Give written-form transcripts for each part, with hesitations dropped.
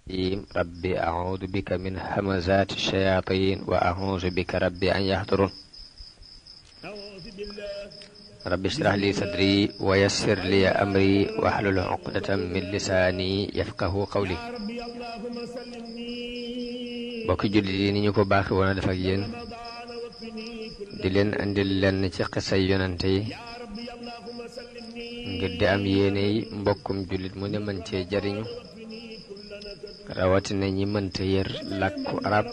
rabbi a'uudu bika min hamazaati shayaatiin wa a'uudu bika rabbi an yahduruun rabbi ishrah li sadri wa yassir li amri wahlul uqdatan min lisaani yafqahu qawli. mbokki jullit yi ni ñu ko baaxi woon a def ak yéen di leen andil lenn ci xisay yonante yi ngir di am yéeney mbokkum jullit mu ne mën cee jariñu rawatina ñi mënta yër làkku arab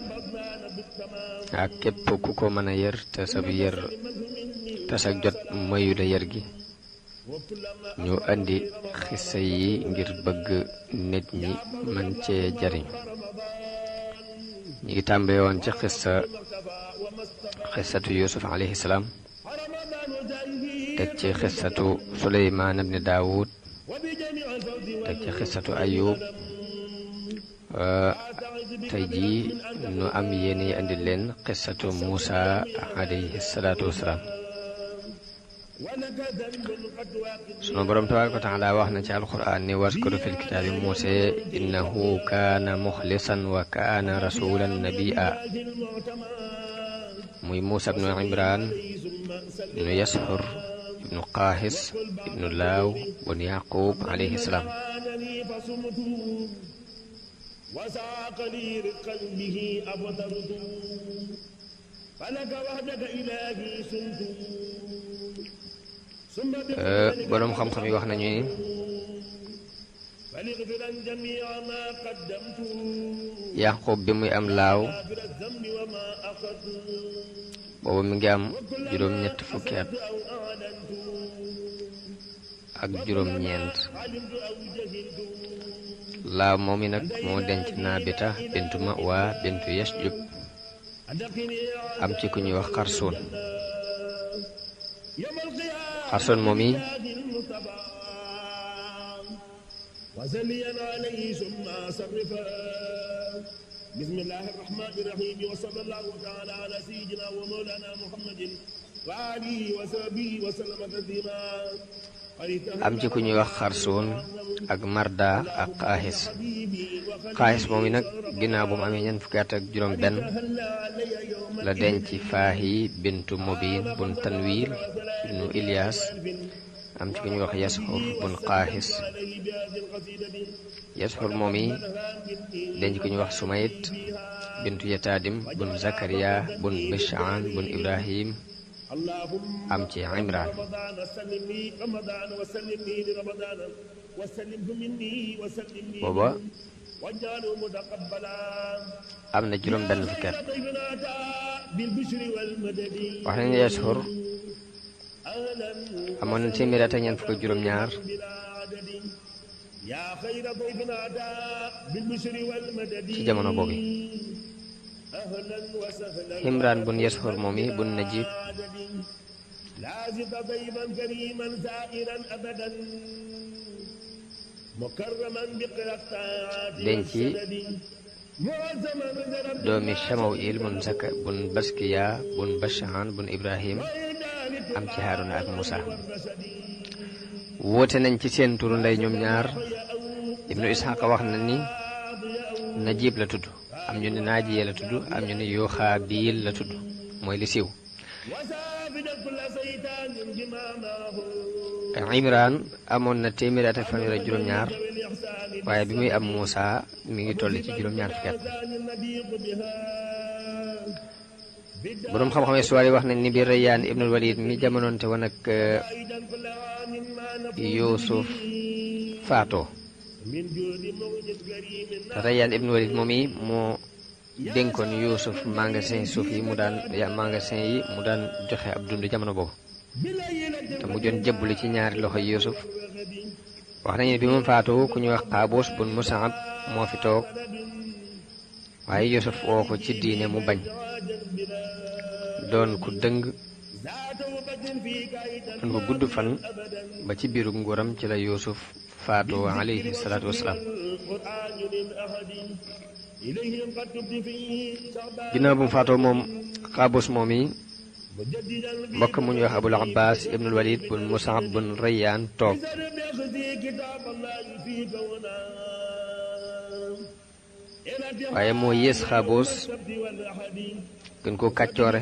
ak képp ku ko mën a yër te sab yër te sa jot mayu la yër gi ñu andi xisa yi ngir bëgg nit ñi mën cee jariñu. ñi ngi tàmbee woon ci xisatu yusuf alayhi salaam teg ci xisatu suleymaan ibni daawud teg ci xisatu ayub tey jii nu am yéene yi andi leen xisatu muusa alayhi salaatu wasalaam. sunu borom tabaaraka wa taala wax na ci alquran ni waskuru fil kitaabi muusa innahu kaana muxlisan wa kaana rasulan nabiyya. muy muusa ibnu imran ibnu yashur ibnu qaahis ibnu laaw bun yaqub alayhi salaam. boroom xam-xam yi wax nañu ni yaqub bi muy am laaw boobu mi ngi am juróom-ñett fukki at ak juróom-ñeent. laaw moom mi nag moo denc naabita bintu Ma'wa bintu Yashjub am ci ku ñuy wax xarsoon. xarsoon moom yi am ci ku ñuy wax xarsoon ak marda ak xaaxis moom yi nag ginnaaw bu mu amee ñeent fukki at ak juróom benn la denc faahi bintu mubin bun tanwil ibnu ilyas am ci ku ñuy wax yashur bun xaaxis. yashur moom yi denc ku ñuy wax sumayt bintu yataadim bun zakariya bun bishaan bun ibrahim am ci imran. booba am na juróom benn fukki at. wax nañu yashur amoon na téeméer at ak ñeent fukk ak juróom ñaar ci jamono boobu. imran bun yashur moom yi bun najib denc doomi Shamawil bun Baskiya bun Bashaan bun Ibrahim am ci Haaruna ak Musa. woote nañ ci seen turu ndey ñoom ñaar. Ibnu Isxaaq wax na ni Najib la tudd, am ñu ne Naajiya la tudd, am ñu ne Yoxaabiil la tudd, mooy li siiw. Imran amoon na téeméeri at ak fanweer ak juróom-ñaar waaye bi muy am Muusa mi ngi toll ci juróom-ñaar fukki at. boroom xam-xam histoire yi wax nañ ni bi Rayyaan ibnul Walid mi jamonoonte woon ak Yuusuf faatoo te Rayyaan ibnul Walid moom yi moo dénkoon Yuusuf magasin yi mu daan joxe ab dund jamono boobu te mu joon jëbbuli ci ñaari loxo Yuusuf. wax nañu bi moom faatu ku ñuy wax Qaabuus bun Mus'ab moo fi toog waaye Yuusuf woo ko ci diine mu bañ. doon ku dëng doon ko gudd fan ba ci biiru nguuram ci la Yuusuf faatu alayhi salaatu wasalaam. ginnaaw bu mu faatoo moom Qaabuus moom yi mbokk mu ñuy wax Abul Abbas ibnul Walid bun Mus'ab bun Rayyaan toog waaye moo yées xaaboos gën koo kàccoore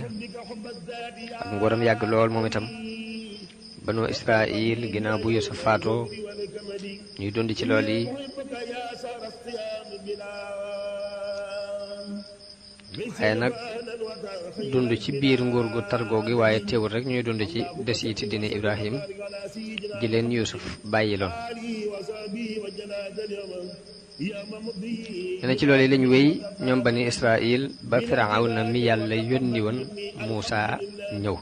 ak nguuram yàgg lool moom itam banu Israil ginnaaw bu Yuusuf faatoo ñuy dund ci lool yi waaye nag dund ci biir nguur gu targoo gi waaye teewul rek ñuy dund ci desiti dine Ibrahim ji leen Yuusuf bàyyi loon dina ci loolu lañu wéy ñoom bani Israil ba Firawna mi yàlla yónni woon Muusa ñëw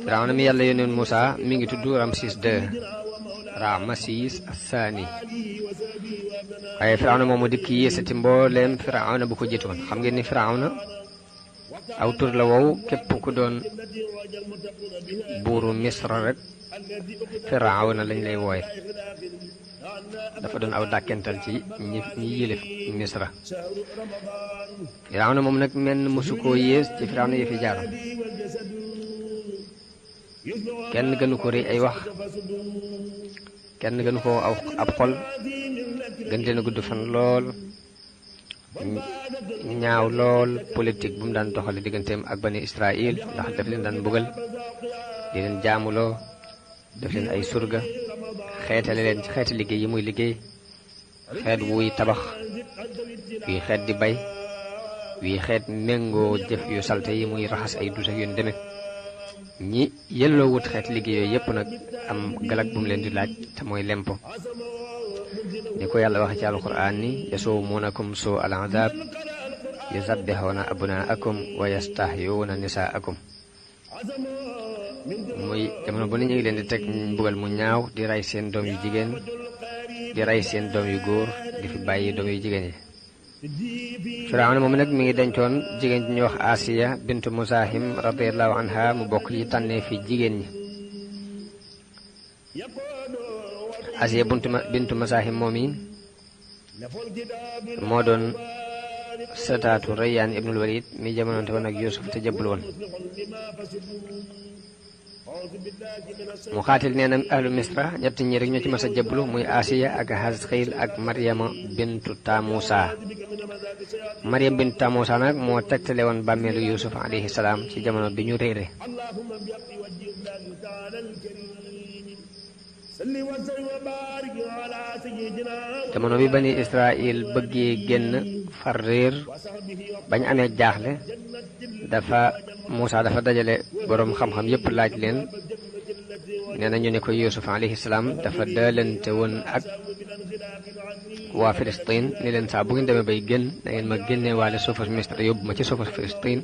Firawna mi yàlla yónni woon Muusa mi ngi tudd Ramsis II Ramsis Athani waaye Firawna moomu dikk yéesati mbooleem Firawna bu ko jiitu woon xam ngeen ni Firawna aw tur la wow képp ku doon buuru Misra rek Firawna lañ lay wooye dafa doon aw dàkkental ci ñi yilif Misra Firawna moom nag menn mosu koo yées ci Firawna yi fi jaaroon kenn gënu ko rëy ay wax kenn gënu ko ab xol gën leen a gudd fan lool ñaaw lool politique bu mu daan doxale digganteem ak bani Israil ndax daf leen daan mbugal di leen jaamuloo def leen ay surga xeetale leen ci xeeti liggéey yi muy liggéey xeet wuy tabax wii xeet di bay wii xeet méngoo jëf yu salte yi muy raxas ay dus ak yoon demee ñi yelloo wut xeeti liggéey yooyu yépp nag am galak bu mu leen di laaj te mooy lempo ni ko yàlla waxe ci alquran ni yasumuunakum suu al adab yusabbihuna abnaakum wa yastahyuuna nisaakum muy jamono bu ne ñu ngi leen di teg mbugal mu ñaaw di rey seen doom yu jigéen di rey seen doom yu góor di fi bàyyi doom yu jigéen yi Firawna moom nag mi ngi dencoon jigéen ji ñuy wax Asiya bintu Musahim radiyallahu anha mu bokk ci tànnee fi jigéen ñi Asiya bintu Musahim moom yi moo doon setaatu Rayyaan ibnul Walid mi jamonoonte woon ak Yuusuf te jëbbul woon mu xaatil nee na ahlu Misra ñett ñi rek ñoo ci mas a jëbblu muy Asiya ak Hasxiil ak Maryama bintu Tamusa Maryam bintu Tamusa nag moo tegtale woon bàmmeelu Yuusuf alayhi salaam ci jamono bi ñu réere jamono bi bani Israil bëggee génn far réer bañ amee jaaxle Muusa dafa dajale boroom xam-xam yépp laaj leen nee na ñu ne ko Yuusuf alayhi salaam dafa daalante woon ak waa Filistin ni leen saa bu ngeen demee bay génn da ngeen ma génne waale suufas Misra yóbbu ma ci suufas Filistin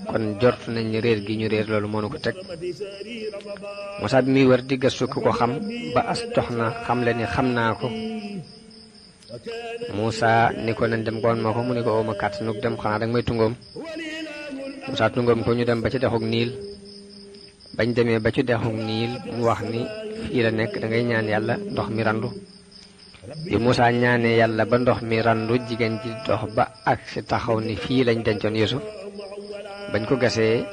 kon jort nañ réer gi ñu réer loolu moo nu ko teg Muusa bi muy wër di gëstu ku ko xam ba as jox na xam le ni xam naa ko Muusa ni ko nañ dem goon ma ko mu ni ko ooma kàttanug dem xanaa danga may tungoom Muusa tungoom ko ñu dem ba ci dexug Niil bañ demee ba ci dexug Niil mu wax ni fii la nekk da ngay ñaan yàlla ndox mi randu bi Muusa ñaanee yàlla ba ndox mi randu jigéen ji dox ba ak si taxaw ni fii lañ dencoon Yuusuf bañ ko gasee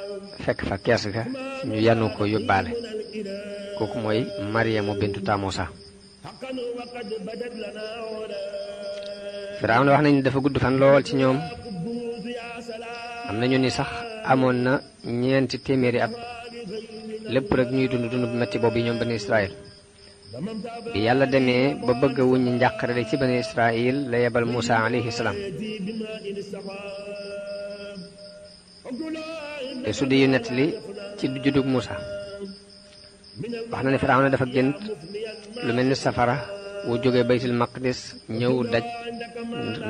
fekk fa kees ga ñu yanu ko yóbbaale kooku mooy Maryamu bintu Tamusa Firawna wax nañu dafa gudd fan lool ci ñoom am nañu ni sax amoon na 4 téeméeri at lépp rek ñuy dund bu metti boobu yi ñoom bani Israil bi yàlla demee ba bëgg a wuññi njàqare ci bani Israil la yebal Muusa alayhi salaam te su di yu nettali ci juddug Muusa wax na ne Firawna dafa gént lu mel ni safara wu jóge baytul maqdis ñëw daj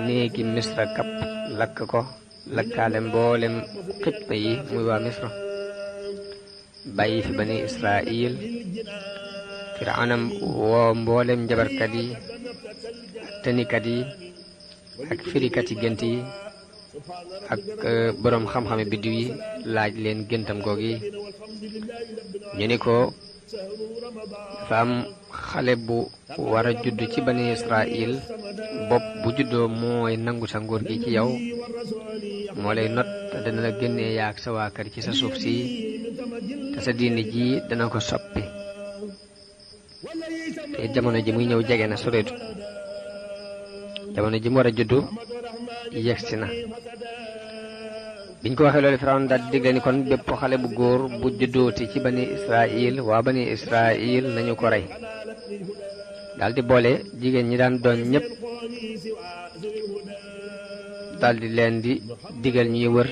néegi Misra kapp lakk ko lakkaale mboolem xitma yi muy waa Misra bàyyi fi bani Israil Firawna woo mboolem njabarkat yi tënikat yi ak firikat yi gént yi ak boroom xam-xame biddiw yi laaj leen géntam googi ñu ni ko dafa am xale bu war a judd ci bani Israil bopp bu juddoo mooy nangu sa nguur gi ci yow moo lay not te dana la génnee yaak sa waa kër ci sa suuf si te sa diini ji dana ko soppi te jamono ji muy ñëw jege na soreetu jamono ji mu war a juddu yegsi na. biñ ko waxee loolu Firawna daal di digle ni kon bépp xale bu góor bu juddooti ci bani Israil waa bani Israil nañu ko rey. daal di boole jigéen ñi daan doon ñëpp daal di leen di digal ñuy wër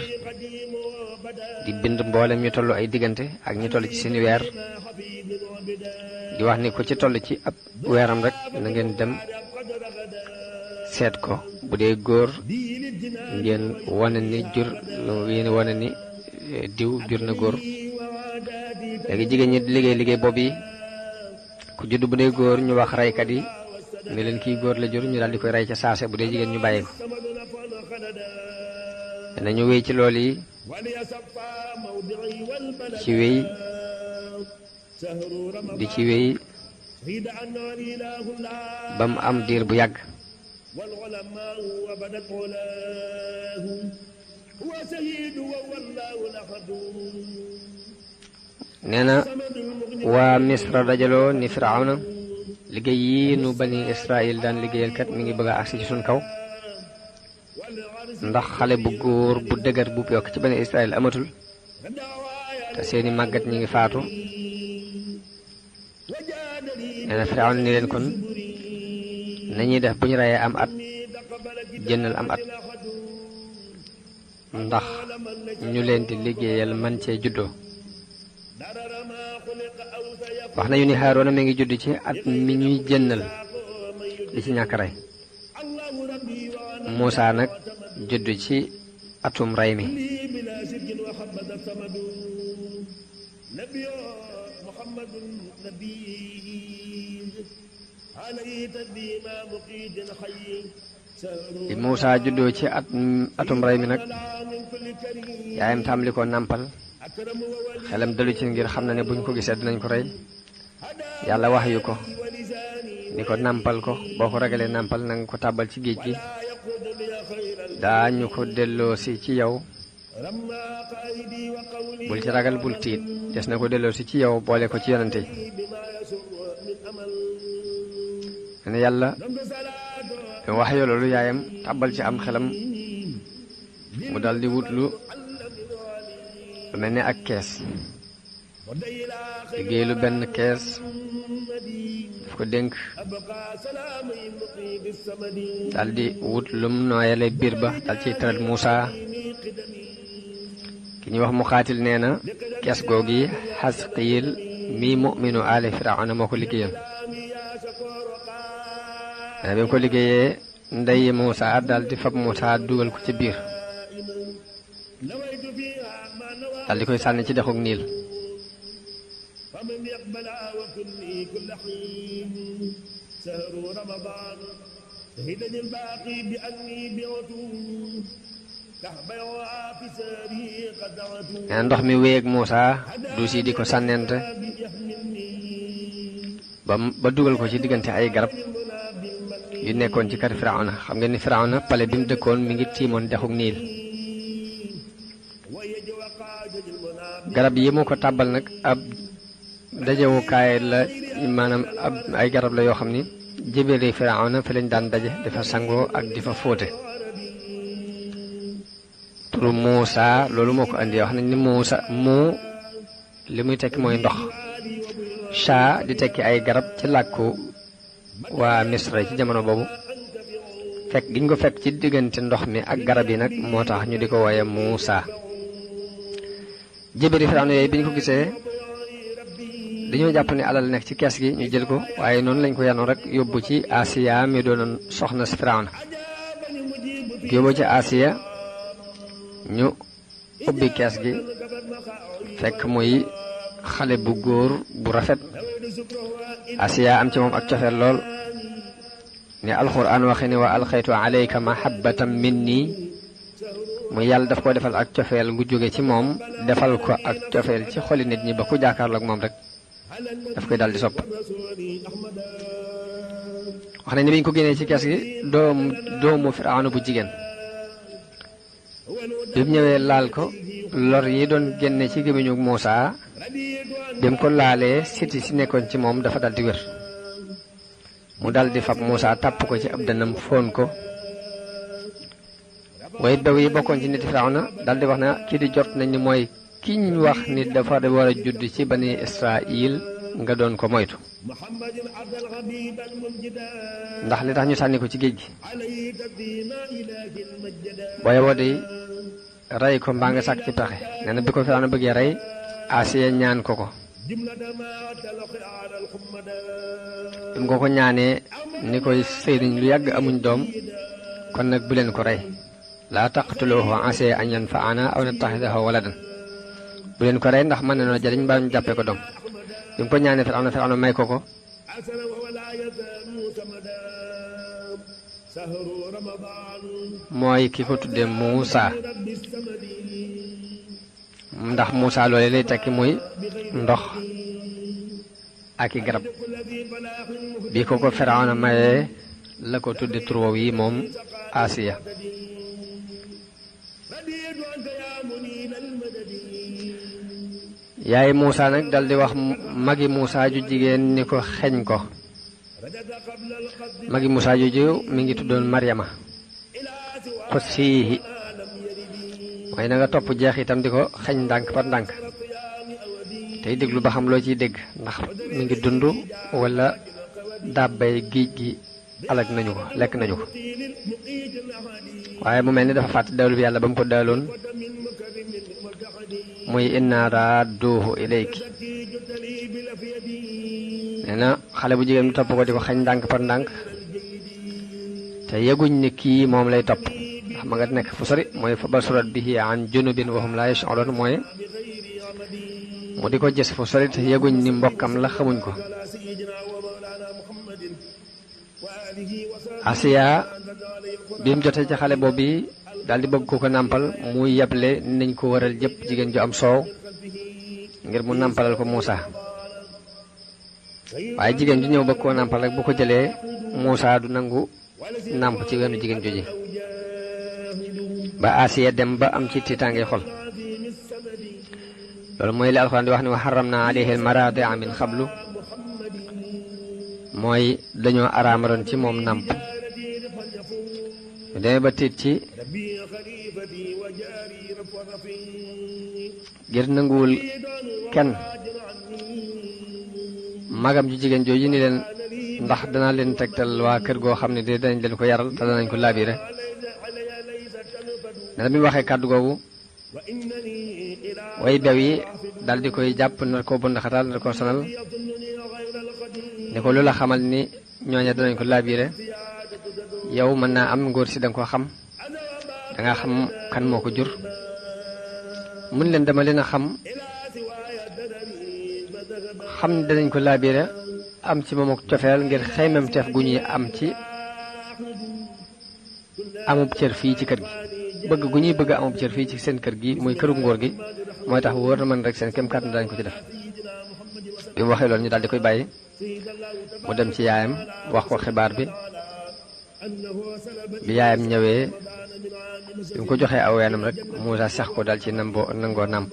di bind mboolem ñu toll ay diggante ak ñu toll ci seeni weer di wax ni ku ci toll ci ab weeram rek na ngeen dem seet ko bu dee góor ngeen wane ni diw jur na góor. léegi jigéen ñi di liggéey boobu yi ku judd bu dee góor ñu wax reykat yi ne leen kii góor la jur ñu daal di koy rey ca saase, bu dee jigéen ñu bàyyi ko. danañu wéy ci loolu yi ci wéy di ci wéy ba mu am diir bu yàgg. nee na waa Misra dajaloo ni Firawna liggéey yi nu bani Israil daan liggéeyal kat mi ngi bëgg a agsi ci suñ kaw, ndax xale bu góor bu dëgër bu yokk ci bani Israil amatul te seeni màggat ñi ngi faatu. nee na Firawna ni leen kon nañuy def bu ñu reyee am at jëndal am at ndax ñu leen di liggéeyal man cee juddoo. wax nañu ni Haaruna mi ngi judd ci at mi ñuy jënnal li ci ñàkk rey. Muusaa nag judd ci atum rey mi. bi Muusaa juddoo ci atum rey mi nag yaayam tàmbali ko nàmpal, xelam dalu ci ngir xam na ne buñ ko gisee dinañ ko rey. yàlla wax yu ko ni ko nàmpal ko, boo ko ragalee nàmpal na nga ko tàbbal ci géej gi, daañu ko delloosi ci yow, bul ci ragal bul tiit, des na ko delloosi ci yow boole ko ci yonante yi. ne yàlla wax yoo loolu yaayam tàbbal ci am xelam mu dal di wut lu mel ne ak kees, liggéey lu benn kees daf ko dénk, dal di wut lum nooyale biir ba dal ciy tëral Muusaa. ki ñuy wax Muqaatil nee na kees googi Xasqiil mi mu'minu aali Firawna moo ko liggéeyal. bi mu ko liggéeyee ndeyi Muusaa dal di fab Muusaa dugal ko ci biir dal di koy sànni ci dexug Niil. ndox mi wéy ak Muusaa du si di ko sànnente ba dugal ko ci diggante ay garab yu nekkoon ci kër Firawna. xam ngeen ni Firawna pale bi mu dëkkoon mi ngi tiimoon dexug Niil. garab yi moo ko tàbbal nag ab dajewukaay la, maanaam ay garab la yoo xam ni jébéeri Firawna fi lañ daan daje dafa sangoo ak di fa fóote. turu Muusaa loolu moo ko andi. wax nañ ni Muusaa moo li muy tekki mooy ndox, shaa di tekki ay garab ci làkku waa Misra ci jamono boobu. fekk giñ ko fekk ci diggante ndox mi ak garab yi nag moo tax ñu di ko wooye Muusaa. jébéeri Firawna yooyu bi ñu ko gisee dañoo jàpp ne alal nekk ci kees gi ñu jël ko, waaye noonu lañ ko yanoon rek yóbbu ci Asiya mi doonoon soxna si Firawna. yóbbu ci Asiya ñu ubbi kees gi fekk muy xale bu góor bu rafet. Asiya am ci moom ak cofeel lool, ne alxuraan waxe ne wa alxaytu alayka mahabbatan minni, mu yàlla daf ko defal ak cofeel gu jóge ci moom, defal ko ak cofeel ci xoli nit ñi ba ku jàkkaarloog moom rek daf koy dal di sopp. wax nañ ne bi ñu ko génnee ci kees gi doomu Firawna bu jigéen bi mu ñëwee laal ko, lor yi doon génne ci gémmiñu Muusaa bi mu ko laalee siti si nekkoon ci moom dafa dal di wér. mu dal di fab Muusaa tàpp ko ci ab dënnam foon ko way bew yi bokkoon ci nit Firawna dal di wax na kii di jot nañ ni mooy kiñ wax ni dafa war a judd ci bani Israil nga doon ko moytu ndax li tax ñu sànni ko ci géej gi booye woo de rey ko mbaa nga sàkk ci pexe nee na bi ko Firawna bëggee rey Asiya ñaan ko ko bi mu ko ñaanee ni koy sëy nañ lu yàgg amuñ doom kon nag bu leen ko rey laa taqtuluuhu asaa an yanfa'anaa aw nattaxidahu waladan bu leen ko rey ndax mën nañoo jariñ mbaa ñu jàppee ko doom bi mu ko ñaanee Firawna may ko ko mooy ki ko tuddee Muusa ndax Muusa loole lay tekki muy ndox ak i garab bi ko Firawna mayee la ko tudde tur woowu yi moom Asiya yaay Muusa nag dal di wax magi Muusa ju jigéen ni ko xeñ ko magi Muusa ju jiw mi ngi tuddoon Maryama xussiihi mooy na nga topp jeex itam di ko xeñ ndànk par ndànk tey déglu ba xam loo ciy dégg ndax mi ngi dund wala dàbbay géej gi alag nañu ko lekk nañu ko waaye mu mel ni dafa fàtte dawlu bi yàlla ba mu ko daaloon muy inna raadduuhu ilayki nee na xale bu jigéen bi topp ko di ko xañ ndànk par ndànk te yeguñ ni kii moom lay topp ndax ma nga nekk fu sori mooy fa basurat bihi an junubin wa hum laa yash'uruun mooy mu di ko gis fu sori te yeguñ ni mbokkam la xamuñ ko Asiya bi mu jotee ci xale boobu daal di bëgg ko ko nàmpal muy yeble nañ ko waral jëpp jigéen ju am soow ngir mu nàmpalal ko Muusa waaye jigéen ju ñëw bëgg koo nàmpal rek bu ko jëlee Muusa du nangu nàmp ci wenu jigéen jooji ba Asiya dem ba am ci tiitaange xol loolu mooy li alxuraan di wax ne wa harramna alayhi al-maraadi'a min qablu mooy dañoo araamaloon ci moom nàmp demee ba tiit ci ngir nanguwul kenn magam ju jigéen jooju ni leen ndax dana leen tegtal waa kër goo xam ne de danañ leen ko yaral te danañ ko laabire ne bi mu waxee kàddu googu way bew yi dal di koy jàpp na ko bund xataal na ko sonal ne ko lu la xamal ni ñooña danañ ko laabire yow mën naa am ngóor si danga ko xam danga xam kan moo ko jur mun leen dama leen a xam ne danañ ko laabire am ci moom ak cofeel ngir xeymam teef gu ñuy am ci amub cër fii ci kër gi bëgg gu ñuy bëgg amub cër fii ci seen kër gi muy këru ngóor gi mooy tax wóor na man rek seen kem kàttan dañ ko ci def bi mu waxee loolu ñu daal di koy bàyyi mu dem ci yaayam wax ko xibaar bi bi yaayam ñëwee bi mu ko joxee aw weenam rek Muusa sax ko dal ci nangoo nàmp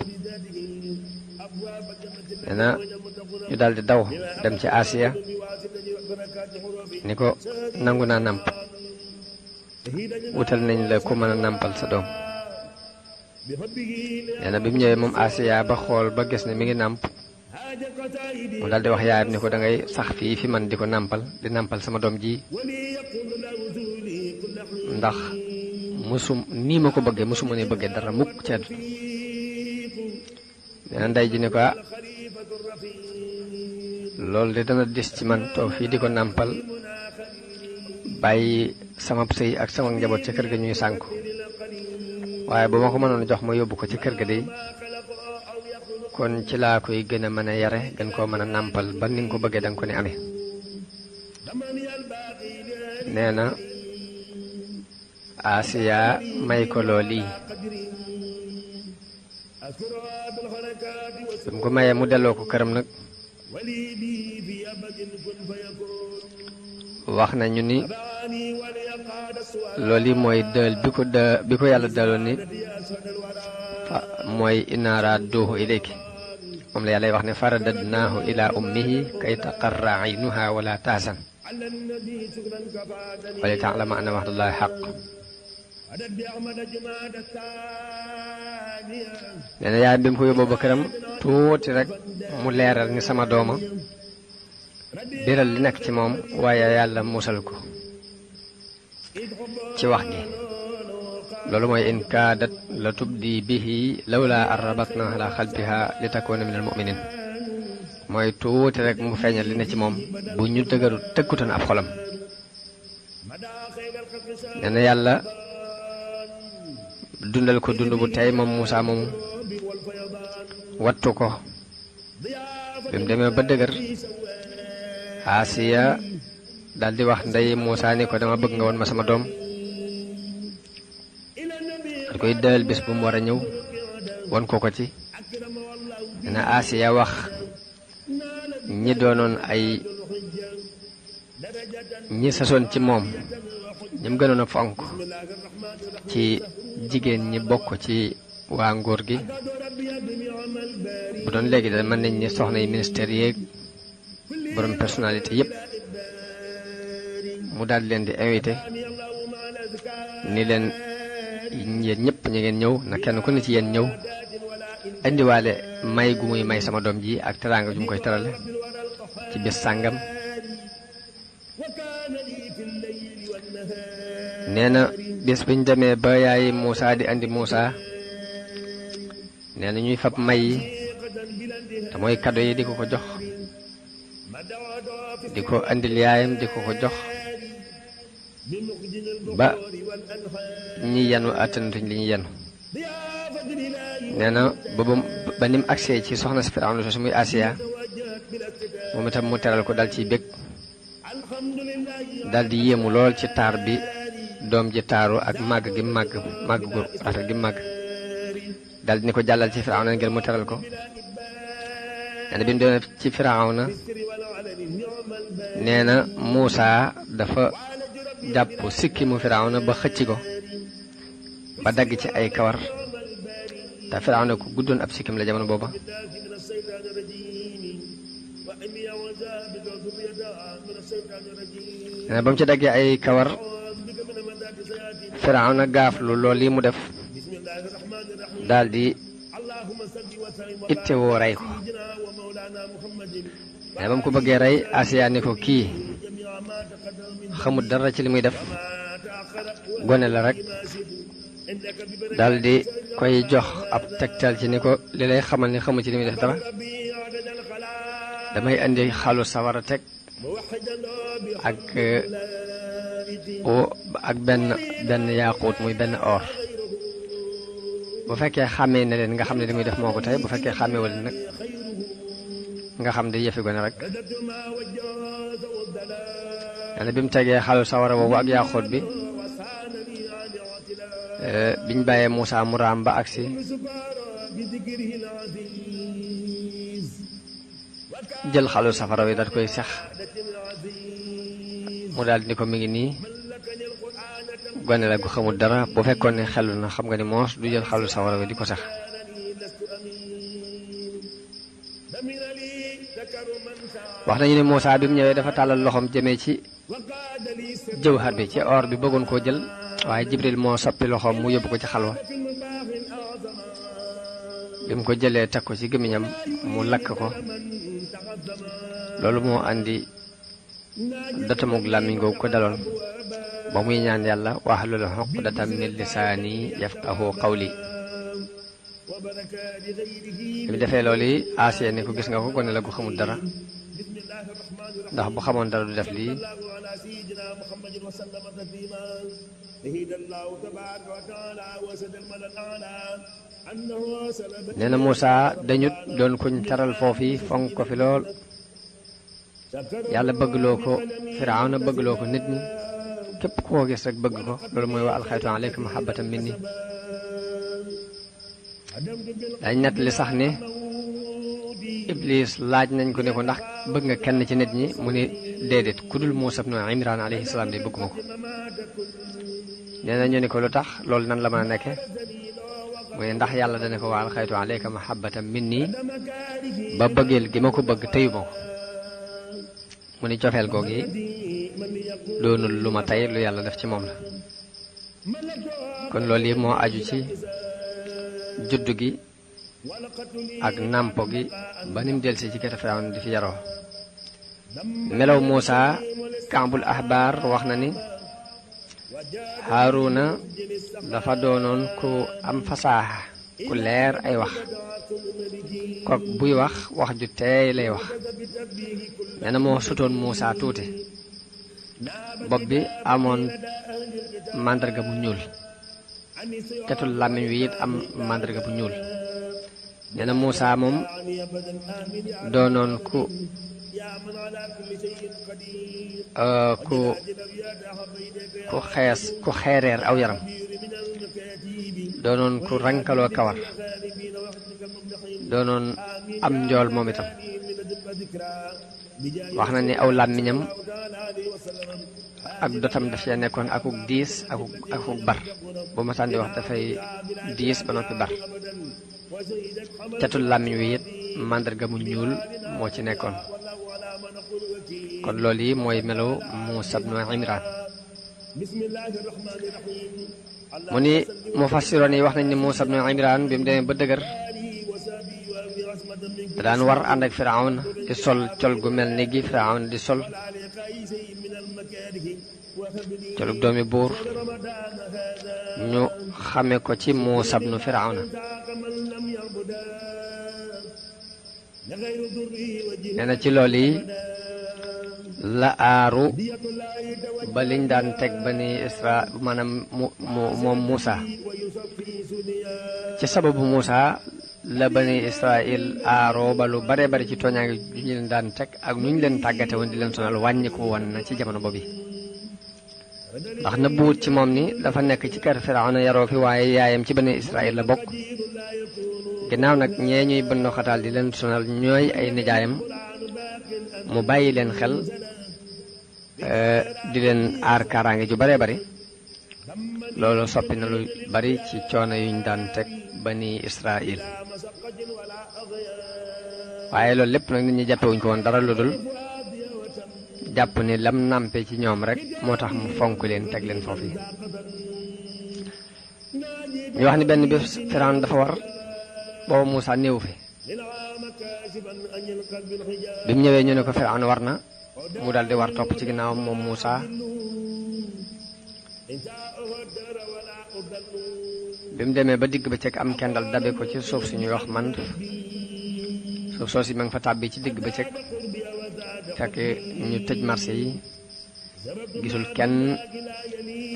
nee na ñu daal di daw dem ci Asiya ni ko nangu naa nàmp wutal nañ la ku mën a nàmpal sa doom nee na bi mu ñëwee moom Asiya ba xool ba gis ne mi ngi nàmp mu daal di wax yaayam ni ko da ngay sax fii fi man di ko nàmpal di nàmpal sama doom ji ndax nii ma ko bëggee musuma ne bëggee dara mukk ci àdduna nee na ndey ji ne ko loolu de dana dis ci man toog fii di ko nàmpal bàyyi sama sëy ak sama njaboot ca kër ga ñuy sànku waaye bu ma ko mënoon jox ma yóbbu ko ci kër ga de kon ci laa koy gën a mën a yare gën koo mën a nàmpal ba ni nga ko bëggee danga ko ne amee nee na Asiya may ko looli bi mu ko mayee mu delloo ko këram nag wax nañu ni loolu mooy dël bi ko yàlla daloon ni mooy inna raadduuhu ilayki moom la yàlla wax ne faradadnaahu ila ummihi kay taqarra aynuha wala tahzan wa li ta'lama anna wa'dallahi haqq nee na yaay bi mu ko yóbboo ba këram tuuti rek mu leeral ni sama dooma biral li nekk ci moom waaye yàlla musal ko ci wax gi loolu mooy in kaadat la tubdi bihi lawla an rabatna ala xalbiha li takuna min al muminin mooy tuuti rek mu feeñal li ne ci moom bu ñu dëgëru tëkkutoon ab xolam nee na yàlla dundal ko dund bu tey moom Muusaa moomu wattu ko bi mu demee ba dëgër Asiya daal di wax ndey Muusaa ni ko dama bëgg nga woon ma sama doom da koy dël bés bu mu war a ñëw won ko ci nee na Asiya wax ñi doonoon ay ñi sasoon ci moom ñim gënoon a fonk ci jigéen ñi bokk ci waa nguur gi bu doon léegi da mën nañ ni soxna yi ministère yeeg borom personnalité yépp mu daal leen di invité ni leen yéen ñëpp ñu ngeen ñëw na kenn ku ne ci yéen ñëw indiwaale may gu muy may sama doom ji ak teraanga ju mu koy terale ci bés sàngam nee na bés bi ñu demee ba yaay Muusaa di andi Muusaa nee na ñuy fab may yi te mooy kado yi di ko ko jox di ko andil yaayam di ko ko jox ba ñi yenu attanatuñ li ñu yenu nee na boobu ba nim agsee ci soxna si Firawna su muy Asiya moom itam mu teral ko dal ciy bég dal di yéemu lool ci taar bi doom ji taaru ak màgg gi màgg gu rafet gi màgg dal di ni ko jàllal ci Firawna ngir mu teral ko nee na bi mu demee ci Firawna nee na Muusaa dafa jàpp sikki mu Firawna ba xëcc ko ba dagg ci ay kawar te Firawna ku guddoon ab sikkim la jamono booba nee na ba mu ci daggee ay kawar Firawna gaaflu lool yi mu def daldi ittewoo rey ko nee ba mu ko bëggee rey Asiya ni ko kii xamul dara ci li muy def gone la rek daldi koy jox ab tegtal ci ni ko li lay xamal ni xamul ci li muy def dara damay indi xalu sawara teg ak benn yaaquut muy benn or bu fekkee xàmmee na leen nga xam ne li muy def moo ko tey bu fekkee xàmmee wala nag nga xam ne yëfi gone rek nee na bi mu tegee xalu sawara boobu ak yaaquut bi biñ bàyyee Muusaa mu raam ba agsi jël xalu safara wi daal koy sex mu daal ni ko mi ngi nii gone la gu xamul dara bu fekkoon ne xelu na xam nga ni moos du jël xalu safara wi di ko sex wax nañu ne Muusaa bi mu ñëwee dafa tàllal loxoom jëmee ci jawhar bi ci or bi bëggoon koo jël waaye Jibril moo soppi loxoom mu yóbbu ko ci xalwa bi mu ko jëlee teg ko ci gémmiñam mu lakk ko loolu moo andi datamug làmmiñ googu ko daloon ba muy ñaan yàlla wahlul uqdatan min lisaani yafqahu qawli bi mu defee loolu yi Asiya ne ko gis nga ko gone la gu xamul dara ndax bu xamoon dara du def lii nee na Muusaa dañut doon kuñ taral foofu fonk ko fi lool yàlla bëggloo ko Firawna bëggloo ko nit ñi képp koo gis rek bëgg ko loolu mooy wa alxaytu alayka mahabbatan minni dañ nett li sax ne Iblis laaj nañ ko ne ko ndax bëgg nga kenn ci nit ñi mu ne déedéet ku dul Muusaa ibnu Imraan alayhi salaam de bëgguma ko nee na ñu ne ko lu tax loolu nan la mën a nekke mu ne ndax yàlla dana ko wa alxaytu alayka mahabbatan minni ba bëggeel gi ma ko bëgg tëyu ma ko mu ni cofeel googi doonul lu ma tey lu yàlla def ci moom la kon loolu yi moo aju ci juddu gi ak nàmpo gi ba nim delsi ci kër Firawna di fi yaroo melaw Muusa Kaabul Ahbaar wax na ni Haaruna dafa doonoon ku am fasaaxa ku leer ay wax kook buy wax wax ju teey lay wax nee na moo sutoon Muusa tuuti bopp bi amoon màndarga bu ñuul ketul làmmiñ wi it am màndarga bu ñuul nee na Muusa moom doonoon ku xeereer aw yaram doonoon ku rankaloo kawar doonoon am njool moom itam wax na ni aw làmmiñam ak dotam daf cee nekkoon akuk diis akuk bar bu ma sànni wax dafay diis ba noppi bar catul làmmiñ wi it màndarga mu ñuul moo ci nekkoon kon loolu yi mooy melo Muusa ibnu Imraan mu ni mufassiroon yi wax nañ ni Muusa ibnu Imraan bi mu demee ba dëgër da daan war ànd ak Firawna di sol col gu mel ni gi Firawna di sol colug doomi buur ñu xame ko ci Muusa ibnu Firawna nee na ci loolu yi la aaru ba liñ daan teg bani Isra maanaam moom Muusa ci sababu Muusa la bani Israil aaroo ba lu bare bari ci tooñaange ju ñu leen daan teg ak nu ñu leen tàggate woon di leen sonal wàññiku woon na ci jamono boobu ndax na buut ci moom ni dafa nekk ci kër Firawna yaroo fi waaye yaayam ci bani Israil la bokk ginnaaw nag ñee ñuy bënn xataal di leen sonal ñooy ay nijaayam mu bàyyi leen xel di leen aar kaaraange ju bare bari loolu soppi na lu bari ci coono yuñ daan teg bani Israil waaye loolu lépp nag nit ñi jàppewuñ ko woon dara lu dul jàpp ni lam nàmpe ci ñoom rek moo tax mu fonk leen teg leen foofu yi ñu wax ni benn bés Firawna dafa war boobu Muusa néew fi bi mu ñëwee ñu ne ko Firawna war na mu daal di war topp ci ginnaawam moom Muusa bi mu demee ba digg ba cëkk am kendal dabe ko ci suuf si ñuy wax man suuf soo si ma nga fa tàbbi ci digg ba cëkk fekk ñu tëj marché yi gisul kenn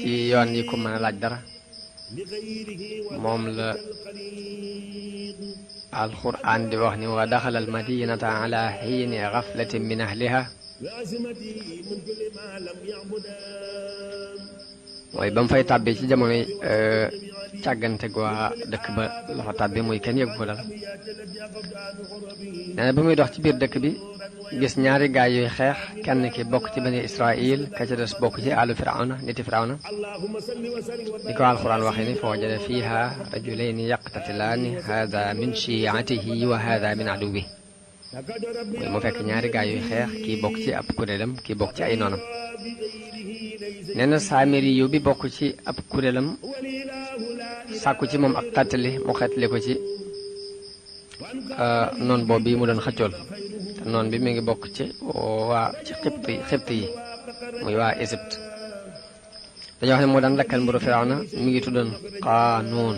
ci yoon yi ku mën a laaj dara moom la alquran di wax ni wa daxala al madinata ala xiini gaflatin min ahliha mooy ba mu fay tàbbi ci jamonoy càggante gu waa dëkk ba la fa tàbbi muy kenn yëgu ko dara nee na ba muy dox ci biir dëkk bi gis ñaari gaay yuy xeex kenn ki bokk ci bani Israil ka ca des bokk ci àllu Firawna niti Firawna ni ko alquran waxee ni fa wajada fiha rajulayni yaqtatilaani hada min shi'atihi wa hada min aduwi mooy mu fekk ñaari gaay yuy xeex kii bokk ci ab kuréelam kii bokk ci ay noonam nee na Saamiri yu bi bokk ci ab kuréelam sàkku ci moom ak xettali mu xettali ko ci noon boobu bi mu doon xëccool te noon bi mi ngi bokk ci waa ci xibt yi muy waa Égypte dañoo wax ne moo daan lakkal mburu Firawna mi ngi tuddoon Qaanuun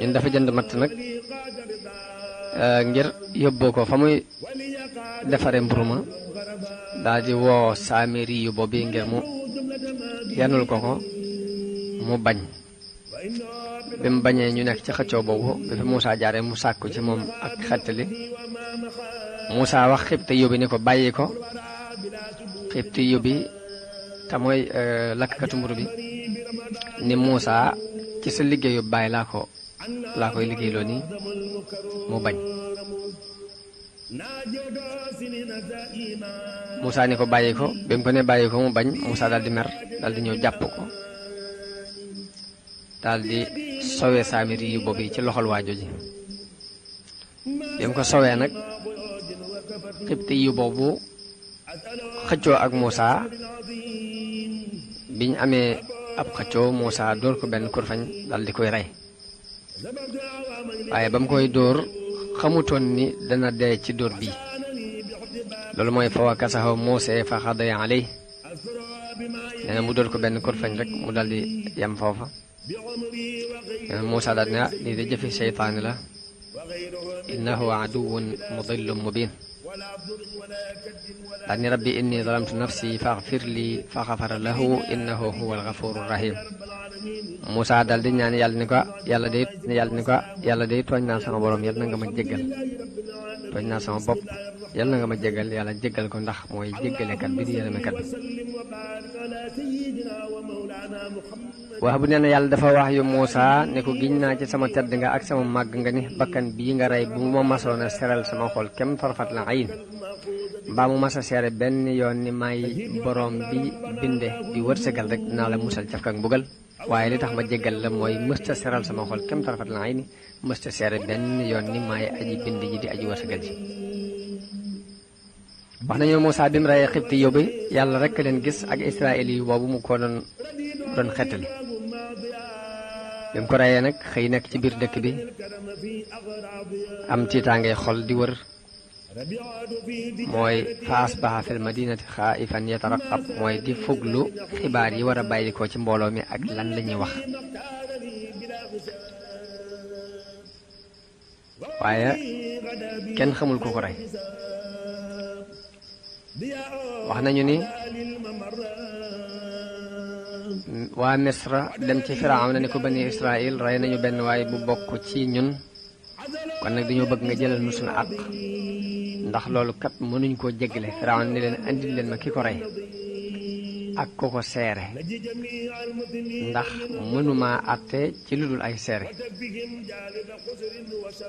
ñun dafa jënd matt nag ngir yóbboo ko fa muy defare mburu ma daal di woo Saamiri yu boobu ngir mu yanul ko mu bañ bi mu bañee ñu nekk ci xëccoo boobu bi fi Muusa jaare mu sàkku ci moom ak xettali Muusa wax xibti yóbbi ni ko bàyyi ko xibti yóbbi te mooy lakkatu mburu bi ni Muusa ci sa liggéeyu bàyyi laa koy liggéeyloo nii mu bañ Muusa ni ko bàyyi ko bi mu ko ne bàyyi ko mu bañ Muusa daal di mer daal di ñëw jàpp ko daal di sowee Saamiri yu boobu ci loxol waa jooji bi mu ko sowee nag xibti yu boobu xëccoo ak Muusa biñ amee ab xëccoo Muusaa dóor ko benn kurfañ dal di koy rey waaye ba mu koy dóor xamutoon ni dana dee ci dóor bii loolu mooy fa wakasahu Muusaa fa xadaya aley nee na mu dóor ko benn kurfañ rek mu dal di yem foofa nee na Muusaa daal ne lii de jëfi seytaane la innahu aduwwun mudillun mubin daal ni rabbi inni zalamtu nafsi faghfir li fa ghafara lahu innahu huwal ghafurur rahim Muusaa daal di ñaan yàlla de tooñ naa sama borom yàlla na nga ma jéggal tooñ naa sama bopp yàlla na nga ma jéggal yàlla jéggal ko ndax mooy jéggalekat bi di yërëmekat bi wax bu nee na yàlla dafa wax yu Muusaa ne ko giñ naa ci sama tedd nga ak sama màgg nga ni bakkan bii nga rey bu ma masoon a seral sama xol kem farfat la ayin mbaa mu mas a seere benn yoon ni may borom bi binde di wërsëgal rek dinaa la musal caf kak mbugal waaye li tax ma jéggal la mooy mësta seral sama xol kem farfat la ayin mësta seere benn yoon ni may aji bind ji di aji wërsëgal ji wax nañu Muusaa bi mu reyee xibti yóbbu yàlla rek leen gis ak israeli yu boobu mu ko doon xettali bi mu ko reyee nag xëy nekk ci biir dëkk bi am tiitaangay xol di wër mooy fa asbaha fil madinati xaa'ifan yataraqab mooy di fuglu xibaar yi war a bàyyi ko ci mbooloo mi ak lan la ñuy wax waaye kenn xamul ku ko rey wax nañu ni waa Misra dem ci Firawna ni ko bani Israël rey nañu benn waay bu bokk ci ñun kon nag dañoo bëgg nga jëlal nu suñu àq ndax loolu kat mënuñ koo jéggale Firawna ni leen andil leen ma ki ko rey ak ko ko seere ndax mënuma àtte ci lu dul ay seere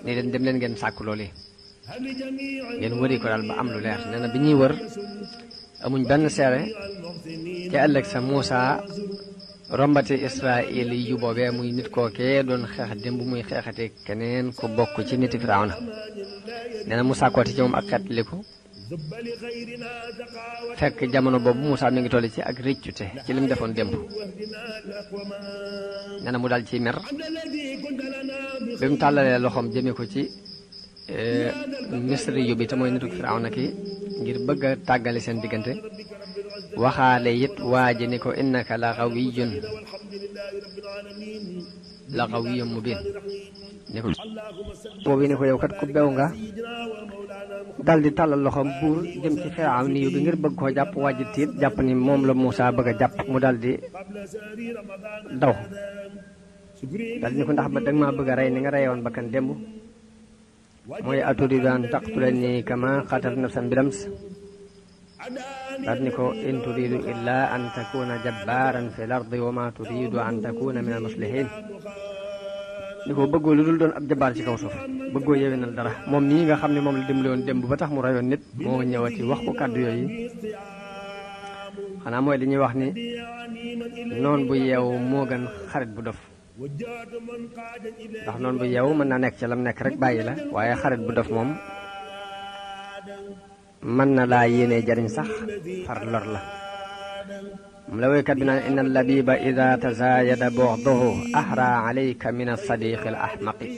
ni leen dem leen ngeen sàkku loolu yi ngeen wëri ko daal ba am lu leer nee na bi ñuy wër amuñ benn seere ca ëllëg sa Muusaa rombati Israël yu boobee muy nit kookee doon xeex démb muy xeexate keneen ko bokk ci niti Firawna nee na Muusaa kooti ci moom ak xeetliku fekk jamono boobu Muusaa mi ngi toll ci ak rëccute ci li mu defoon démb nee na mu dal ci mer bi mu tàllalee loxoom jëme ko ci Misri yu bi te mooy nitu Firawna ki ngir bëgg a tàggale seen diggante waxaale it waaji ni ko innaka la qawiyyun mubin ni ko boobu ni ko yow kat ku bew nga dal di tàllal loxoom buur jëm ci Firawna yu bi ngir bëgg koo jàpp waaji tiit jàpp ni moom la Muusaa bëgg a jàpp mu dal di daw dal di ni ko ndax ba danga maa bëgg a rey ni nga reyoon bakkan démb mooy aturidu an taqtulani kama qatalta nafsan bilams daal ni ko in turidu illa an takuna jabbaran fi l ardi wa ma turidu an takuna min al muslihin ni ko bëggoo lu dul doon ab jabaar ci kaw suuf bëggoo yewenal dara moom mii nga xam ne moom la dimbali woon démb ba tax mu rayoon nit moo ñëwati wax ko kàddu yooyu xanaa mooy li ñuy wax ni noon bu yeewu moo gën xarit bu dof ndax noonu bu yeewu mën naa nekk ci lam nekk rek bàyyi la waaye xarit bu dof moom mën na laa yéene jariñ sax far lor la moom la woykat bi naan inna labiba ida tazaayada bughduhu ahra alayka min as-sadiqi al-ahmaqi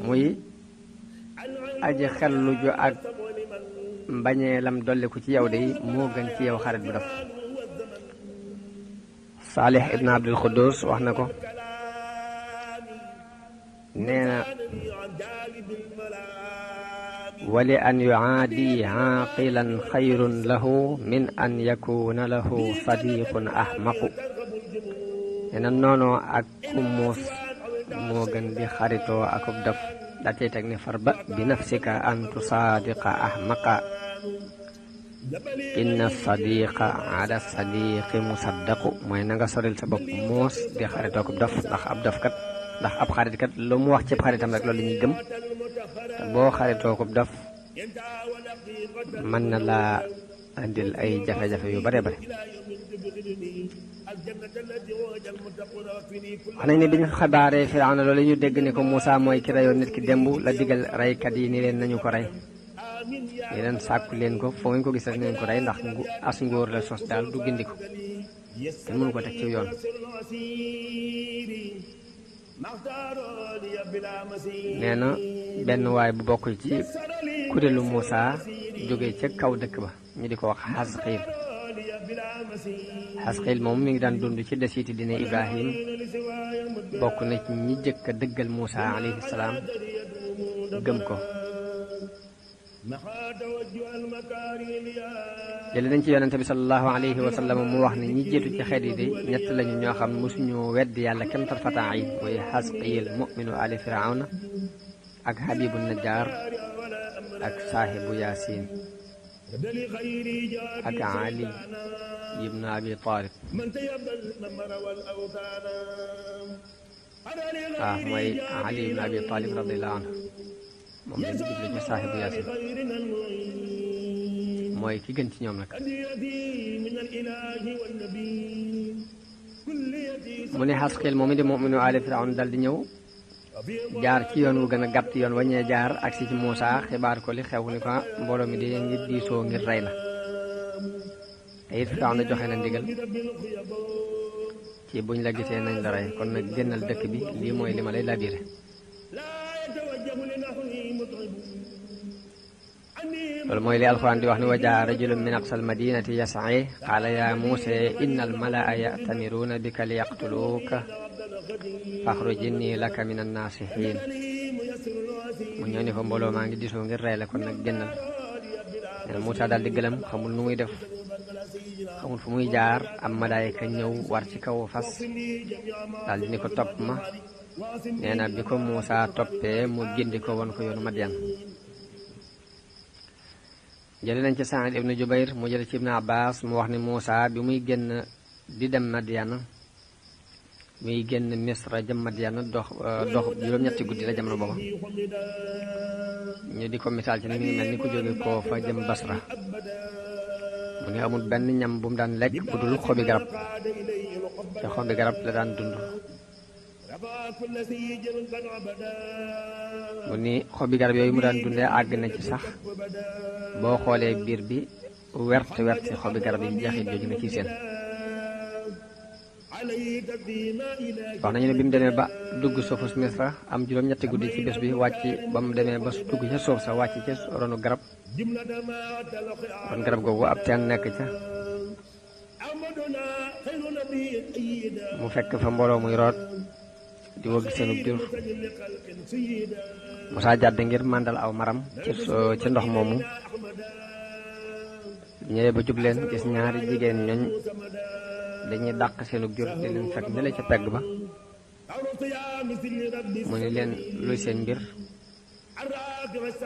muy aji xellu ju ak mbañeelam dolliku ci yow de moo gën ci yow xarit bu dof Saalih ibn Abdul Quddus wax na ko nee na wali an yuaadi aaqilan xayrun lahu min an yakuna lahu sadiqun ahmaqu nee na noonoo ak ku muus moo gën di xaritoo akub daf daa cay teg ne farba bi nafsika an tusaadiqa ahmaqa inna sadiqa ala sadiqi musaddaqu mooy na nga soril sa bopp muus di xaritoo akub daf ndax ab xarit kat lu mu wax ci xaritam rek loolu la ñuy gëm te boo xaritoo akub daf mën na laa andil ay jafe-jafe yu bare bare wax nañ ne bi ñu xabaaree Firawna loolu ñu dégg ne ko Muusaa mooy ki reyoon nit ki démb la digal reykat yi ni leen nañu ko rey yeneen sàkku leen ko foo ngeen ko gis rek neen ko rey ndax as ngóor la sos daal du gindi ko te mënu ko teg ci yoon. nee na benn waay bu bokk ci kuréelu Muusa jóge ca kaw dëkk ba ñu di ko wax Xasqiil. Xasqiil moom mi ngi daan dund ci desiiti dina Ibrahim bokk na ci ñi jëkk a dëggal Muusa alayhi salaam gëm ko. jële nañ ci yonente bi sallallahu alayhi wa sallam mu wax ne ñi jiitu ci xeet yi de ñett lañu ñoo xam ne mosuñu weddi yàlla kem tarfataa yi mooy Xasqiil mu'minu ali firawna ak Habibu Najjar ak saahibu Yaasin ak Ali ibn Abi Talib. mooy Ali ibn Abi Talib radiyallahu anhu moom lañ jublu ci saahibu Yaasin mooy ki gën ci ñoom nag. mu ne Xasqiil moom it di mu'minu ali firawna dal di ñëw jaar ci yoon wu gën a gàtt yoon waññee jaar agsi ci Muusa xibaar ko li xew ni ko mbooloo mi di ngir diisoo ngir rey la te it Firawna joxe na ndigal ci buñ la gisee nañ la rey kon nag génnal dëkk bi lii mooy li ma lay labiré. loolu mooy li alxuraan di wax ni wa jaa rajulun min aqsal madinati yas'a qaala yaa Muusa inna al malaa ya'tamiruuna bika li yaqtuluuka faxruj inni laka min annaasihiin. mu ñëw ni ko mbooloo maa ngi disoo ngir rey la kon nag génnal. Muusa daal di gëlëm xamul nu muy def xamul fu muy jaar am malaayika ñëw war ci kaw fas daal di ni ko topp ma. nee na bi ko Muusa toppee mu gindi ko won ko yoonu Madyan. jële nañ ci Saïd ibnu Jubayr mu jële ci Ibnu Abbas mu wax ni Muusa bi muy génn di dem Madyan muy génn Misra jëm Madyan dox juróom-ñetti guddi la jamono booba ñu di ko misaal ci ni ngi mel ni ku jóge koo fa jëm Basra. mu ne amul benn ñam bu mu daan lekk bu dul xobi garab te xobi garab la daan dund. mu ni xobi garab yooyu mu daan dundee àgg na ci sax boo xoolee biir bi wert ci xobi garab yi jaxit jooju nga ciy seen. wax nañu ne bi mu demee ba dugg suufus Misra am juróom-ñetti guddi ci bés bi wàcc ba mu demee ba dugg ca suuf sa wàcc ca ronu garab ron garab googu ab teen nekk ca mu fekk fa mbooloo muy root di wëgg seenub jur. Musaa jàdd ngir màndal aw maram ci ndox moomu ñëwee ba jub leen gis ñaari jigéen ñooñ dañuy dàq seenub jur di leen fekk ne la ca pegg ba. mu ni leen luy seen mbir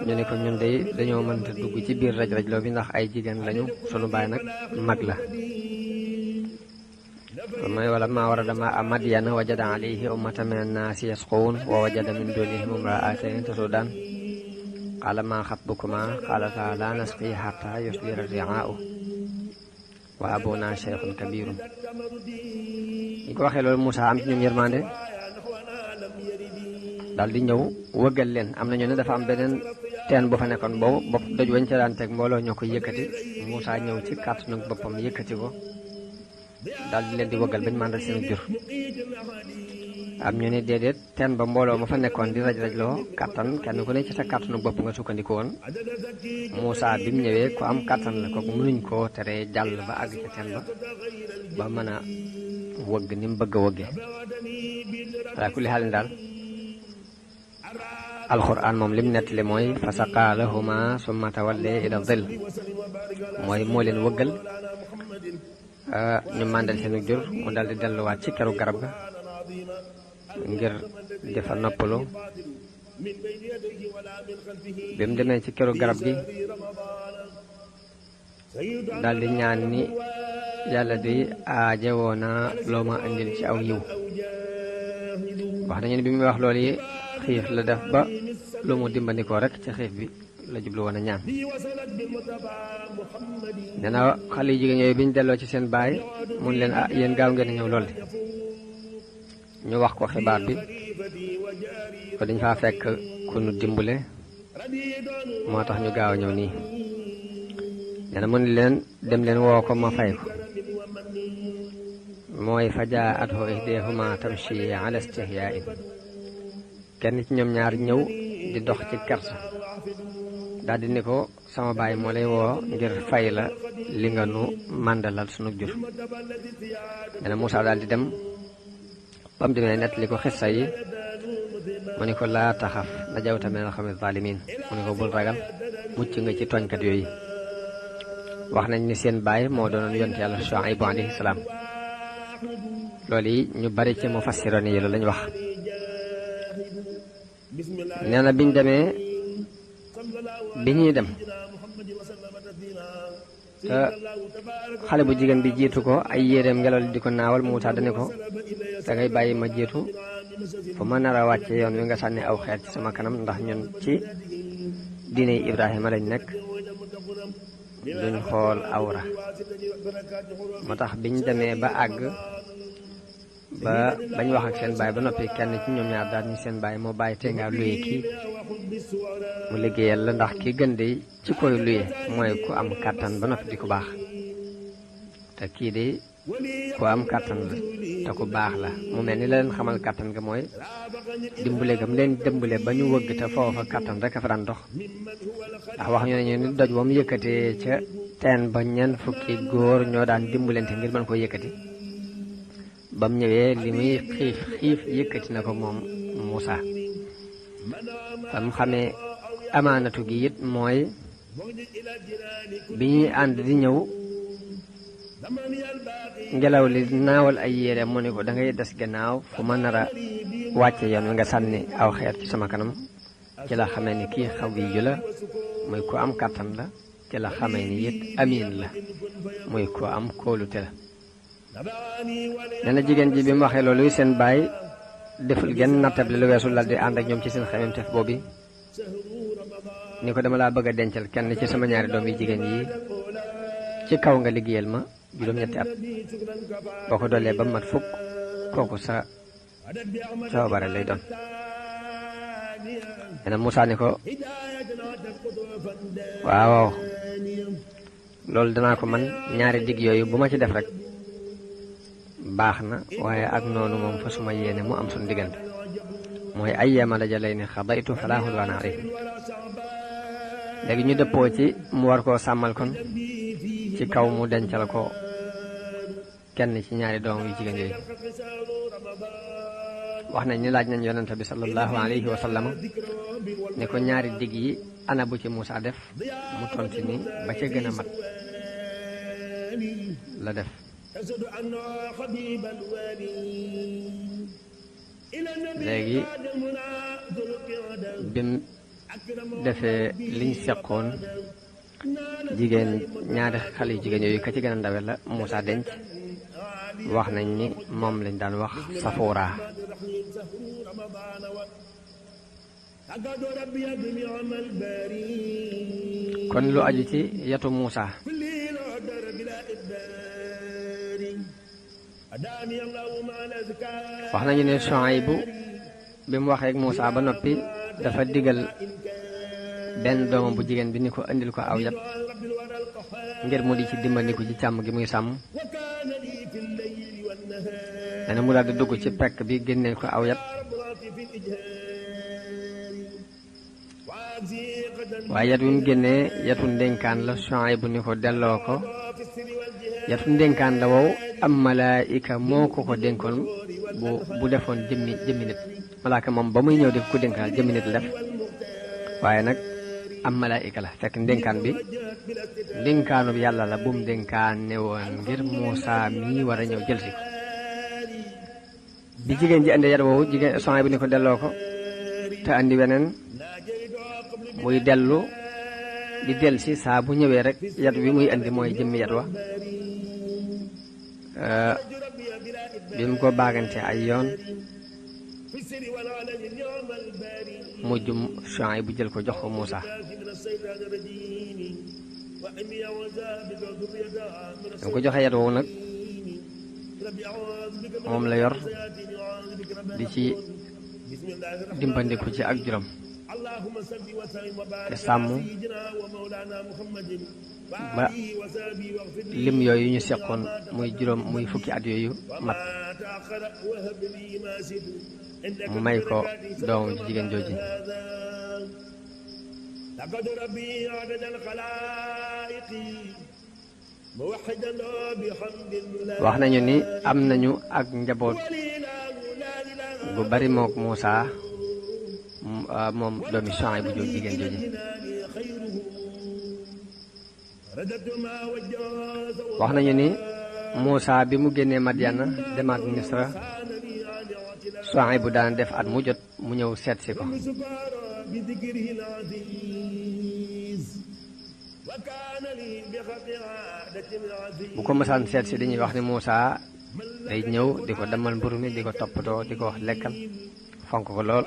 ñu ne ko ñun de dañoo mënta dugg ci biir raj-rajloo bi ndax ay jigéen lañu sunu baay nag mag la. mooy wala maa warada maa Madyana wajada alayhi ummatan min annaasi yasquun wa wajada min duunihim imra'atayni tasuudaan qaala maa xatbukumaa qaalataa laa nasqii hattaa yusdira ar-ri'aa'u wa abuunaa shaykhun kabiirun. ñi ko waxee loolu Muusaa am ci ñoom yërmande daal di ñëw wëggal leen. am na ñu ne dafa am beneen teen bu fa nekkoon boobu bopp doj wañ ca daan teg mbooloo ñoo koy yëkkati. Muusaa ñëw ci kàttanu boppam yëkkati ko daal di leen di wëggal bañ màndal seen jur. am ñu ne déedéet teen ba mbooloo ma fa nekkoon di raj-rajloo kàttan kenn ku ne ci sa kàttanu bopp nga sukkandiku woon. Muusaa bi mu ñëwee ku am kàttan la kooku mënuñ koo teree jàll ba àgg ca teen ba mën a wëgg ni mu bëgg a wëggee. ala kulli xaalin daal alxuraan moom lim nettali mooy fa saqaa lahumaa summa tawallee ila zill mooy moo leen wëggal ñu màndal seenu jur mu daal di delluwaat ci keru garab ga ngir defa noppalu. bi mu demee ci keru garab gi daal di ñaan ni yàlla di aajowoo naa loo ma indil ci aw yiw. wax nañu ne bi muy wax loolu yi xiif la def ba lu mu dimbandikoo rek ci xiif bi la jublu woon a ñaan. nee na xale yu jigéen yooyu bi ñu delloo ci seen baay mun leen yéen gaaw ngeen a ñëw lool de ñu wax ko xibaar bi ko dañ faa fekk ku nu dimbale moo tax ñu gaaw a ñëw nii nee na mu ni leen dem leen woo ko ma fay ko mooy fa jaa athu ihdahuma tamshi ala istihyaa'in kenn ci ñoom ñaar ñëw di dox ci kersa daldi ni ko sama baay moo lay woo ngir fay la li nga nu màndalal sunu jur nee na Muusaa daldi dem ba mu demee nett li ko xissa yi mu ni ko laa taxaf najawta minal qawmi zaalimiin mu ni ko bul ragal mucc nga ci tooñkat yooyu wax nañ ni seen baay moo doonoon yonent yàlla Shuaybu alayhi salaam loolu yi ñu bari ci mufassiroon yi loolu lañ wax nee na biñ demee bi ñuy dem te xale bu jigéen bi jiitu ko ay yéreem ngelaw li di ko naawal Muusaa dane ko dangay bàyyi ma jiitu fu ma nar a wàcce yoon wi nga sànni aw xeer ci sama kanam ndax ñun ci diine Ibrahima lañ nekk duñ xool awra moo tax biñ demee ba àgg ba bañ wax ak seen baay ba noppi kenn ci ñoom ñaar daal ni seen baay moo bàyyi te nga luye kii mu liggéeyal la ndax ki gën de ci koy luye mooy ku am kàttan ba noppi di ku baax te kii de ku am kàttan la te ku baax la mu mel ni la leen xamal kàttan ga mooy dimbale gam leen dimbale ba ñu wëgg te foofa kàttan rek a fa daan dox ndax wax ñu ne ñu ni doj ba mu yëkkatee ca teen ba ñeent fukki góor ñoo daan dimbalante ngir mën koo yëkkati ba mu ñëwee li muy xiif xiif yëkkati na ko moom Muusaa ba mu xamee amaanatu gi it mooy bi ñuy ànd di ñëw ngelaw li naawal ay yére mu ne ko da ngay des gannaaw fu ma nar a wàcce yoon wi nga sànni aw xeer ci sama kanam ci la xamee ni kii xaw yi ju la muy ku am kàttan la ci la xamee ni it amiin la muy ku am kóolute la nee na jigéen ji bi mu waxee loolu seen baay deful genn nattable lu weesu lal di ànd ak ñoom ci seen xememteef boobu ni ko dama laa bëgg a dencal kenn ci sama ñaari doom yi jigéen yi ci kaw nga liggéeyal ma juróom-ñetti at boo ko doolee ba mat fukk kooku sa coobare lay doon nee na Muusaa ni ko waaw loolu danaa ko man ñaari digg yooyu bu ma ci def rek baax na waaye ak noonu moom fa suma yéene mu am suñu diggante mooy ayyaama lajalayni xadaytu falaa udwaana alayhim léegi ñu dëppoo ci mu war koo sàmmal kon ci kaw mu dencal ko kenn ci ñaari doom yu jigéen yooyu wax nañ ni laaj nañ yonente bi sallallahu alayhi wa sallam ne ko ñaari digg yi ana bu ci Muusaa def mu tontu ni ba ca gën a mat la def léegi bim defee liñ seqoon jigéen ñaari xale yu jigéen yooyu ka ci gën a ndawe la Muusaa denc wax nañ ni moom lañ daan wax Safuura kon lu aju ci yatu Muusaa wax nañu ne Shuaybu bi mu waxee ak Muusaa ba noppi dafa digal benn doomam bu jigéen bi ni ko indil ko aw yat ngir mu di ci dimbandiku ci càmm gi muy sàmm nee na mu daal di dugg ci pekk bi génneel ko aw yat waaye yat wi mu génnee yatu ndénkaan la Shuaybu ni ko delloo ko yatu ndénkaan la wow am malaayika moo ko dénkoon bu defoon jëmmi nit malaaka moom ba muy ñëw def ko dénkaan jëmmi nit la def waaye nag am malaayika la fekk ndénkaan bi ndénkaanub yàlla la bum dénkaane woon ngir Muusaa mii war a ñëw jël si ko bi jigéen ji andi yat woowu jigéen Shuaybu ni ko delloo ko te andi weneen muy dellu di del si saa bu ñëwee rek yat wi muy andi mooy jëmmi yat wa bi mu ko baagante ay yoon mujj Shuaybu bu jël ko jox ko Muusaa dama ko joxe yat woowu nag moom la yor di ci dimbandiku ci ak juróom te sàmm ba lim yooyu ñu seqoon muy fukki at yooyu mat mu may ko doomam ji jigéen jooji. wax nañu ni am nañu ak njaboot bu bari mook Muusaa moom doomi Suhayb bu jigéen jooji. wax nañu ni Muusaa bi mu génnee Madyana demaat Misra Suhayb bu daan def at mu jot mu ñëw seet si ko. bu ko mësaan seet si dañuy wax ni Muusaa day ñëw di ko demal mburu mi di ko toppatoo di ko wax lekkal fonk ko lool.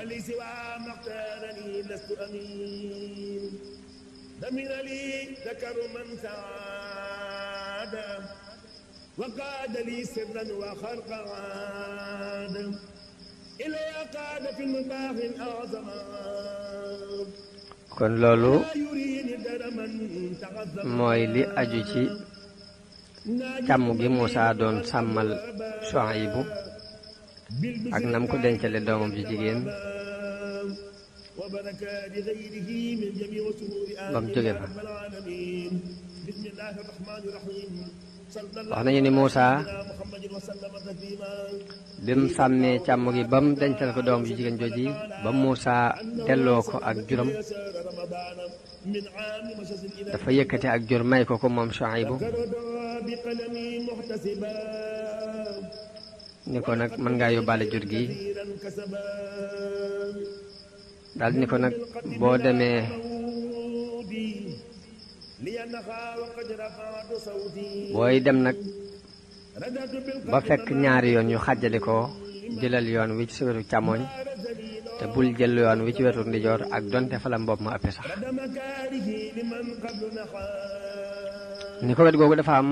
kon loolu mooy li aju ci càmm gi Muusaa doon sàmmal Suhaybu ak nam ko dencale doomam ji jigéen ba mu jóge fa. wax nañu ni Muusaa bi mu sàmmee càmm gi ba mu dencal ko doomam ji jigéen jooji ba Muusaa delloo ko ak juram dafa yëkkate ak jur may ko moom Suhaybu ni ko nag mën ngaa yóbbaale jur gi daal ni ko nag boo demee booy dem nag ba fekk ñaari yoon yu xàjjali ko jëlal yoon wi ci sa wetu càmmoñ te bul jël yoon wi ci wetu ndijoor ak donte fa la mbopp ma ëppee sax. ni ko wet googu dafa am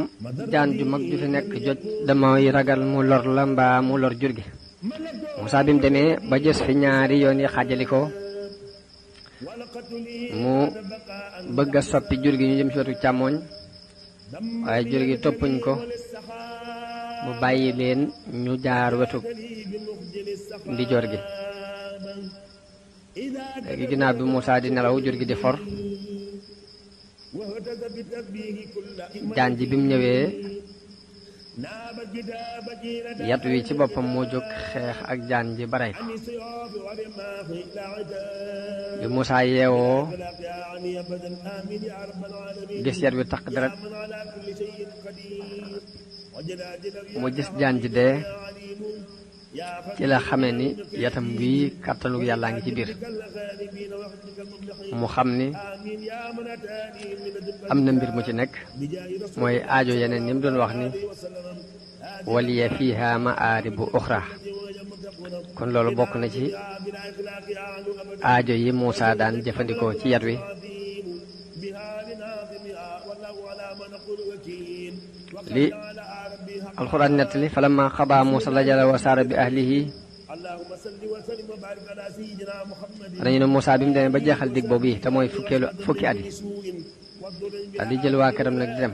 jaan ju mag ju fi nekk joj damay ragal mu lor la mbaa mu lor jur gi. Muusaa bi mu demee ba gis fi ñaari yoon yi xàjjali ko mu bëgg a soppi jur gi ñu jëm ci wetu càmmoñ waaye jur gi toppuñ ko mu bàyyi leen ñu jaar wetu ndijoor gi. léegi ginnaaw bi Muusaa di nelaw jur gi di for jaan ji bi mu ñëwee yat wi ci boppam moo jóg xeex ak jaan ji ba rey ko. bi Muusaa yeewoo gis yat wi taq deret mu gis jaan ji dee ci la xamee ni yatam wi kàttanu yàllaa ngi ci biir. mu xam ni am na mbir mu ci nekk mooy aajo yeneen ni mu doon wax ni waliya fiha ma'aaribu uxra. kon loolu bokk na ci aajo yi Muusaa daan jëfandikoo ci yat wi. li alxuraan nettali falamma xadaa Muusaa lajala wa saara bi ahlihi dañu ne Muusaa bi mu demee ba jeexal dig boobu yi te mooy fukki at yi daal di jël waa këram nag di dem.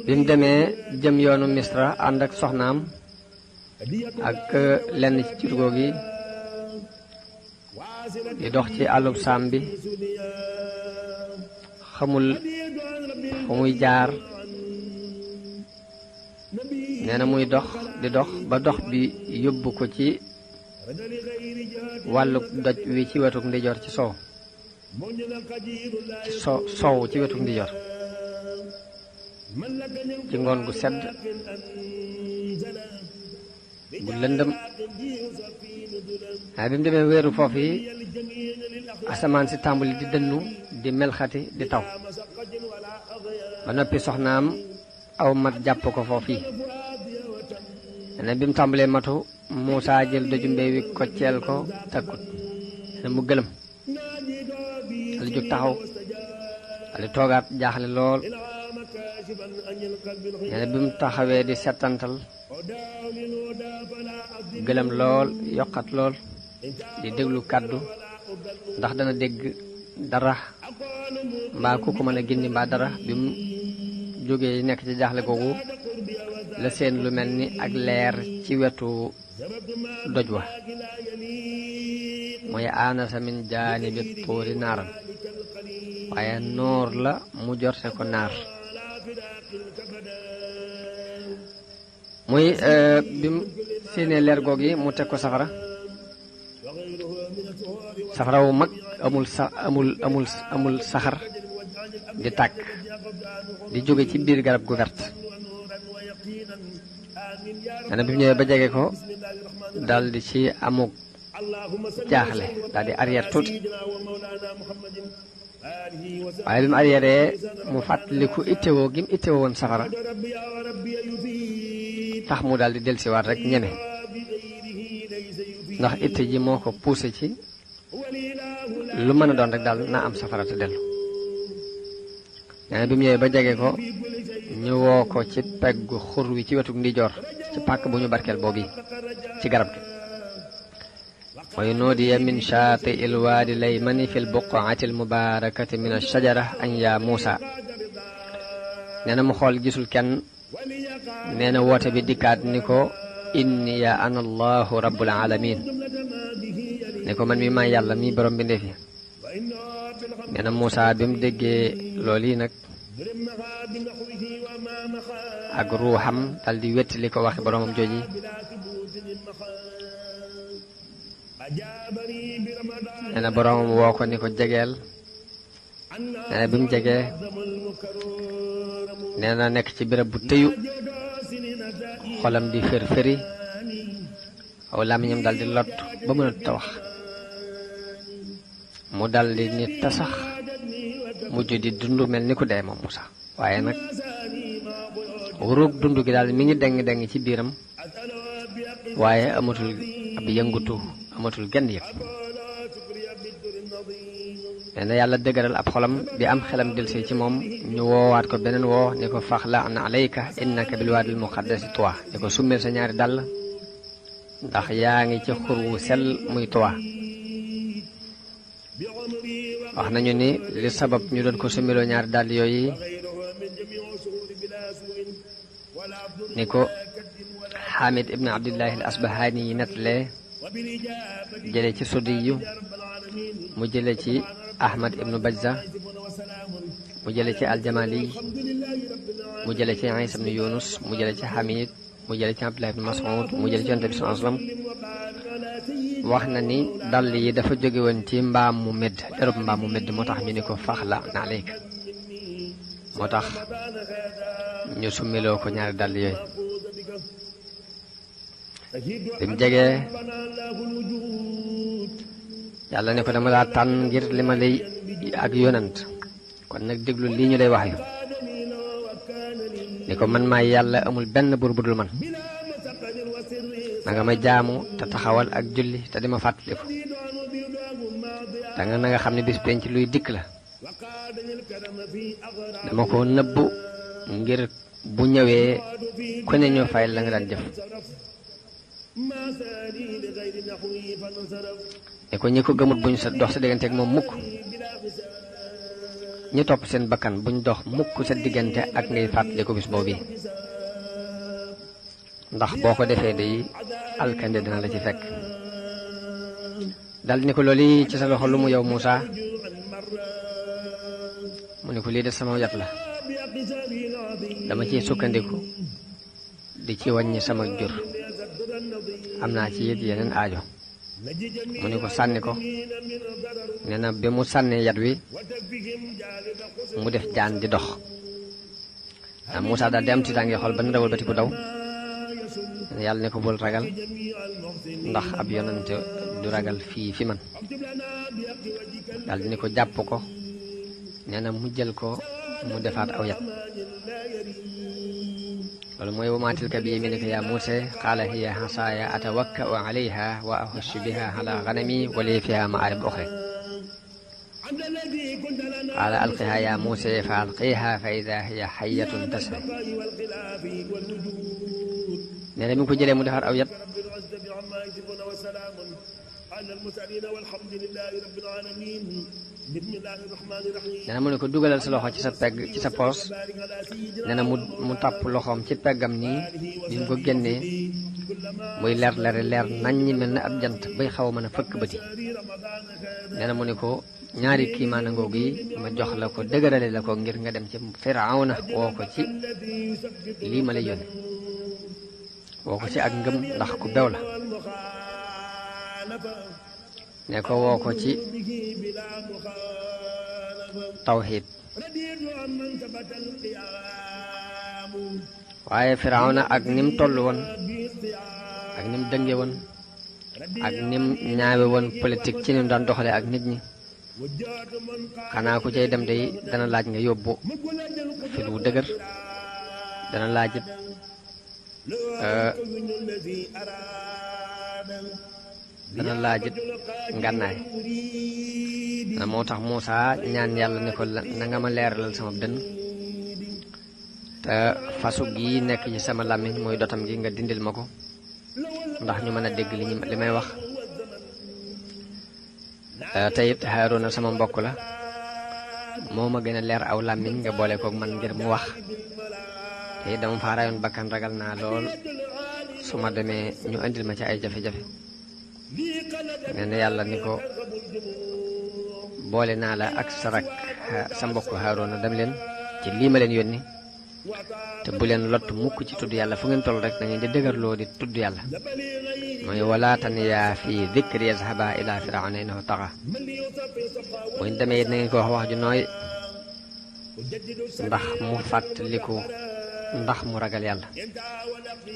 bi mu demee jëm yoonu Misra ànd ak soxnaam ak lenn ci jurgó gi di dox ci àllub saam bi xamul fu muy jaar nee na muy dox di dox ba dox bi yóbbu ko ci wàllu doj wi ci wetuk ndijoor ci sow ci wetuk ndijoor ci ngoon gu sedd bu lëndëm. waaye bi mu demee weeru foofu yi asamaan si tàmbali di dënnu di melxati di taw ba noppi soxnaam aw mat jàpp ko foofu yi. ne bi mu tàmbalee matu Muusaa jël doju mbéy wi kocceel ko takkut ne mu gëlëm dal jóg taxaw ali toogaat jaaxle lool nee na bi mu taxawee di settantal gëlëm lool yokkat lool di déglu kàddu ndax dana dégg dara mbaa ku ko mën a gindi mbaa dara bi mu jógee nekk ci jaaxle googu la seen lu mel ni ak leer ci wetu doj wa mooy aanasa min jaanibi tuuri naaram waaye noor la mu jorte ko naar muy bi mu séenee leer goog yi mu teg ko safara wu mag amul saxar di tàkk di jóge ci biir garab gu vert nee bi mu ñëwee ba jege ko daldi ci amuk jaaxle daldi arrière tuuti waaye bi mu arrière mu fàttaliku ittewoo gi mu ittewoo woon safara tax mu daldi dellusiwaat rek ñeme ndax itte ji moo ko poussé ci lu mën a doon rek daal naa am safara te dellu nee bi mu ñëwee ba jege ko ñu woo ko ci peggu xur wi ci wetu ndijoor ci pàkk bu ñu barkeel boobu ci garab gi wa nuudiya min shaati il waadi laymani fi lbuqaati almubaarakati min alshajara an ya Muusa nee na mu xool gisul kenn nee na woote bi dikkaat ni ko inni ya ana allahu rabbul alamin ne ko man mi maa yàlla mi borom bi ndefi nee na Muusa bi mu déggee loolu yi nag ak ruuxam dal di wetti li ko waxi boromam jooji nee na boromam woo ko ni ko jegeel nee na bi mu jegee nee na nekk ci béréb bu tëyu xolam di fër-fëri aw làmmiñam dal di lot ba mënut a wax mu dal di ni tasax mujj di dund mel ni ku dee moom Muusa waaye nag wurug dund gi daal mi ngi deng ci biiram waaye amatul ab yëngutu amatul genn yëg nee na yàlla dëgëral ab xolam bi am xelam delsi ci moom ñu woowaat ko beneen woo ni ko faxla'na alayka innaka bil waadil muqaddasi tuwa ni ko summeel sa ñaari dàll ndax yaa ngi ci xur wu sell muy tuwa wax nañu ni li sabab ñu doon ko summeloo ñaari dàll yooyu ni ko Xaamid ibn Abdillahi al Asbahani yi nettalee jële ci Sudiyu mu jële ci Ahmad ibnu Bajza mu jële ci Aljamali mu jële ci Isa ibnu Yunus mu jële ci Hamid mu jële ci Abdullah ibnu Mas'ud mu jële ci Yonent bi sallallahu alayhi wasallam wax na ni dàll yi dafa jóge woon ci mbaam mu medd derub mbaam mu medd moo tax ñu ni ko faxla'na alayka moo tax ñu summiloo ko ñaari dàll yooyu bi mu jegee yàlla ne ko dama laa tànn ngir li ma lay ak yonant kon nag déglu lii ñu lay wax yu ni ko man maay yàlla amul benn buur bu dul man na nga ma jaamu te taxawal ak julli te di ma fàttaliku te na nga xam ne bis penc luy dikk la dama ko nëbbu ngir bu ñëwee ku ne ñu fay la nga daan jëf ne ko ñi ko gëmut buñ sa dox sa diggante ak moom mukk ñi topp seen bakkan buñ dox mukk sa diggante ak ngay fàttaliku bis boobu ndax boo ko defee day alkande dina la ci fekk dal ni ko loolu ci sa loxo lu mu yow Muusa mu ne ko lii de sama yat la dama ciy sukkandiku di ci wàññi sama jur am naa ci it yeneen aajo mu ne ko sànni ko nee na bi mu sànnee yat wi mu def jaan di dox Muusa daal di am tiitaange xol ba ndawal bati ku daw yàlla ne ko bul ragal ndax ab yonante du ragal fii fi man daal di ne ko jàpp ko nee na mu jël ko mu defaat aw yat loolu mooy wa maa tilka bi yamiinika yaa Muusaa qaala hiya asaaya atawakka'u alayha wa ahussu biha ala ghanami wa lii fiha ma'aarib ukhraa qaala alqiha ya Muusa fa alqiha fa ida hiya hayyatun tas'a nee na mi ngi ko jëlee mu defar aw yat nee na mu ne ko dugalal sa loxo ci sa pegg ci sa poos nee na mu tàpp loxoom ci peggam nii bi mu ko génnee muy leer nañ ñi mel na ab jant bay xaw a mën a fëkk bëti nee na mu ne ko ñaari kiimaana ngoog yi ma jox la ko dëgërale la ko ngir nga dem ci Firawna woo ko ci lii ma lay yónni woo ko ci ak ngëm ndax ku bew la ne ko woo ko ci tawxiid waaye Firawna ak nim toll woon ak nim dënge woon ak nim ñaawe woon politique ci nim daan doxale ak nit ñi xanaa ku cay dem day dana laaj nga yóbbu fit wu dëgër dana laajit ngànnaay na moo tax Muusa ñaan yàlla ne ko na nga ma leeralal sama dënn te fasu gi nekk ci sama làmmiñ mooy dotam gi nga dindil ma ko ndax ñu mën a dégg li may wax te it Haaruna sama mbokk la moo ma gën a leer aw làmmiñ nga boole koog man ngir mu wax te it dama fa rayoon bakkan ragal naa lool su ma demee ñu indil ma ci ay jafe-jafe nee na yàlla ni ko boole naa la ak sa mbokk Haaruna dem leen ci lii ma leen yónni te bu leen lott mukk ci tudd yàlla fu ngeen toll rek da ngeen di dëgërloo di tudd yàlla mooy wala taniyaa fi dikri yazhaba ila Firawna innahu taxa buñ demee it na ngeen ko wax ju nooy ndax mu fàttaliku ndax mu ragal yàlla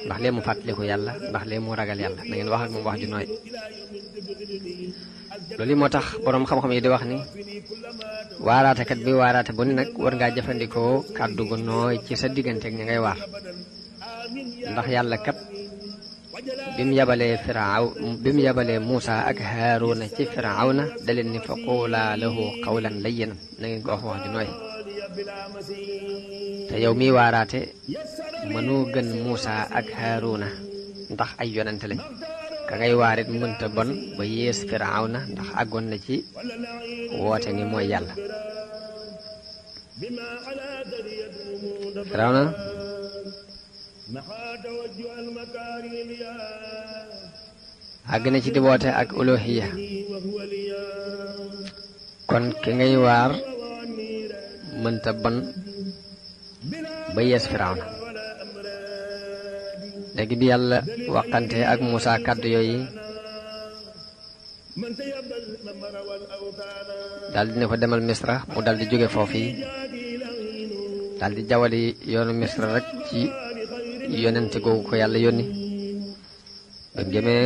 ndax lee mu fàttaliku yàlla ndax lee mu ragal yàlla na ngeen wax ak moom wax ju nooy loolu moo tax boroom xam-xam yi di wax ni waaraatekat bi waaraate bu ne nag war ngaa jëfandikoo kàddu gu nooy ci sa diggante ak ñi ngay waar ndax yàlla kat bi mu yabalee Muusa ak Haaruna ci Firawna da leen ni fa quulaa lahu qawlan layyinan na ngeen ko wax ju nooy te yow miy waaraate mënoo gën Muusa ak Haaruna ndax ay yonante lañ ka ngay waarit mënta bon ba yées Firawna ndax àggoon na ci woote ni mooy yàlla Firawna àgg na ci di woote ak uluhiyya kon ki ngay waar mënta bon ba yées Firawna léegi bi yàlla waxante ak Muusa kàddu yooyu daldi ne ko demal Misra mu daldi jóge foofu yi daldi jawali yoonu Misra rek ci yonente googu ko yàlla yónni ba mu demee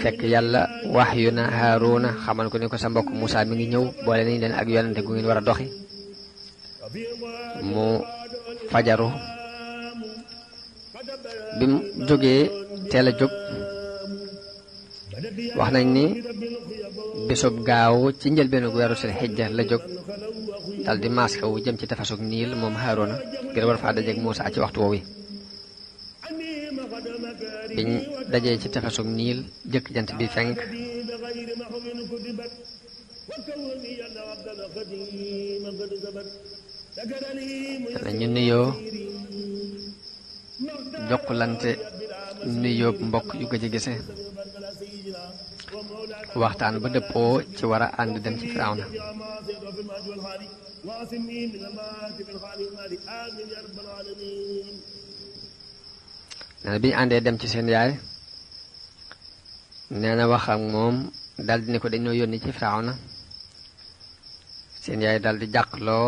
fekk yàlla waxyu na Haaruna xamal ko ni ko sa mbokk Muusa mi ngi ñëw boole nañ leen ak yonente gu ngeen war a doxi mu fajaru bi mu jógee teel a jóg wax nañ ni bésub gaaw ci njëlbeenu weeru sil xijja la jóg dal di maas xew jëm ci tefasug niil moom Haaruna ngir war faa dajeeg Muusa ci waxtu woowu biñ dajee ci tefasug niil jëkk jant bi fenk ñu nuyoo jokkulante nuyoo mbokk yu ko ci gise waxtaan ba dëppoo ci war a ànd dem ci Firawna nee na bi ñu àndee dem ci seen yaay nee na wax ak moom daldi ne ko dañoo yónni ci Firawna seen yaay daldi jàq lool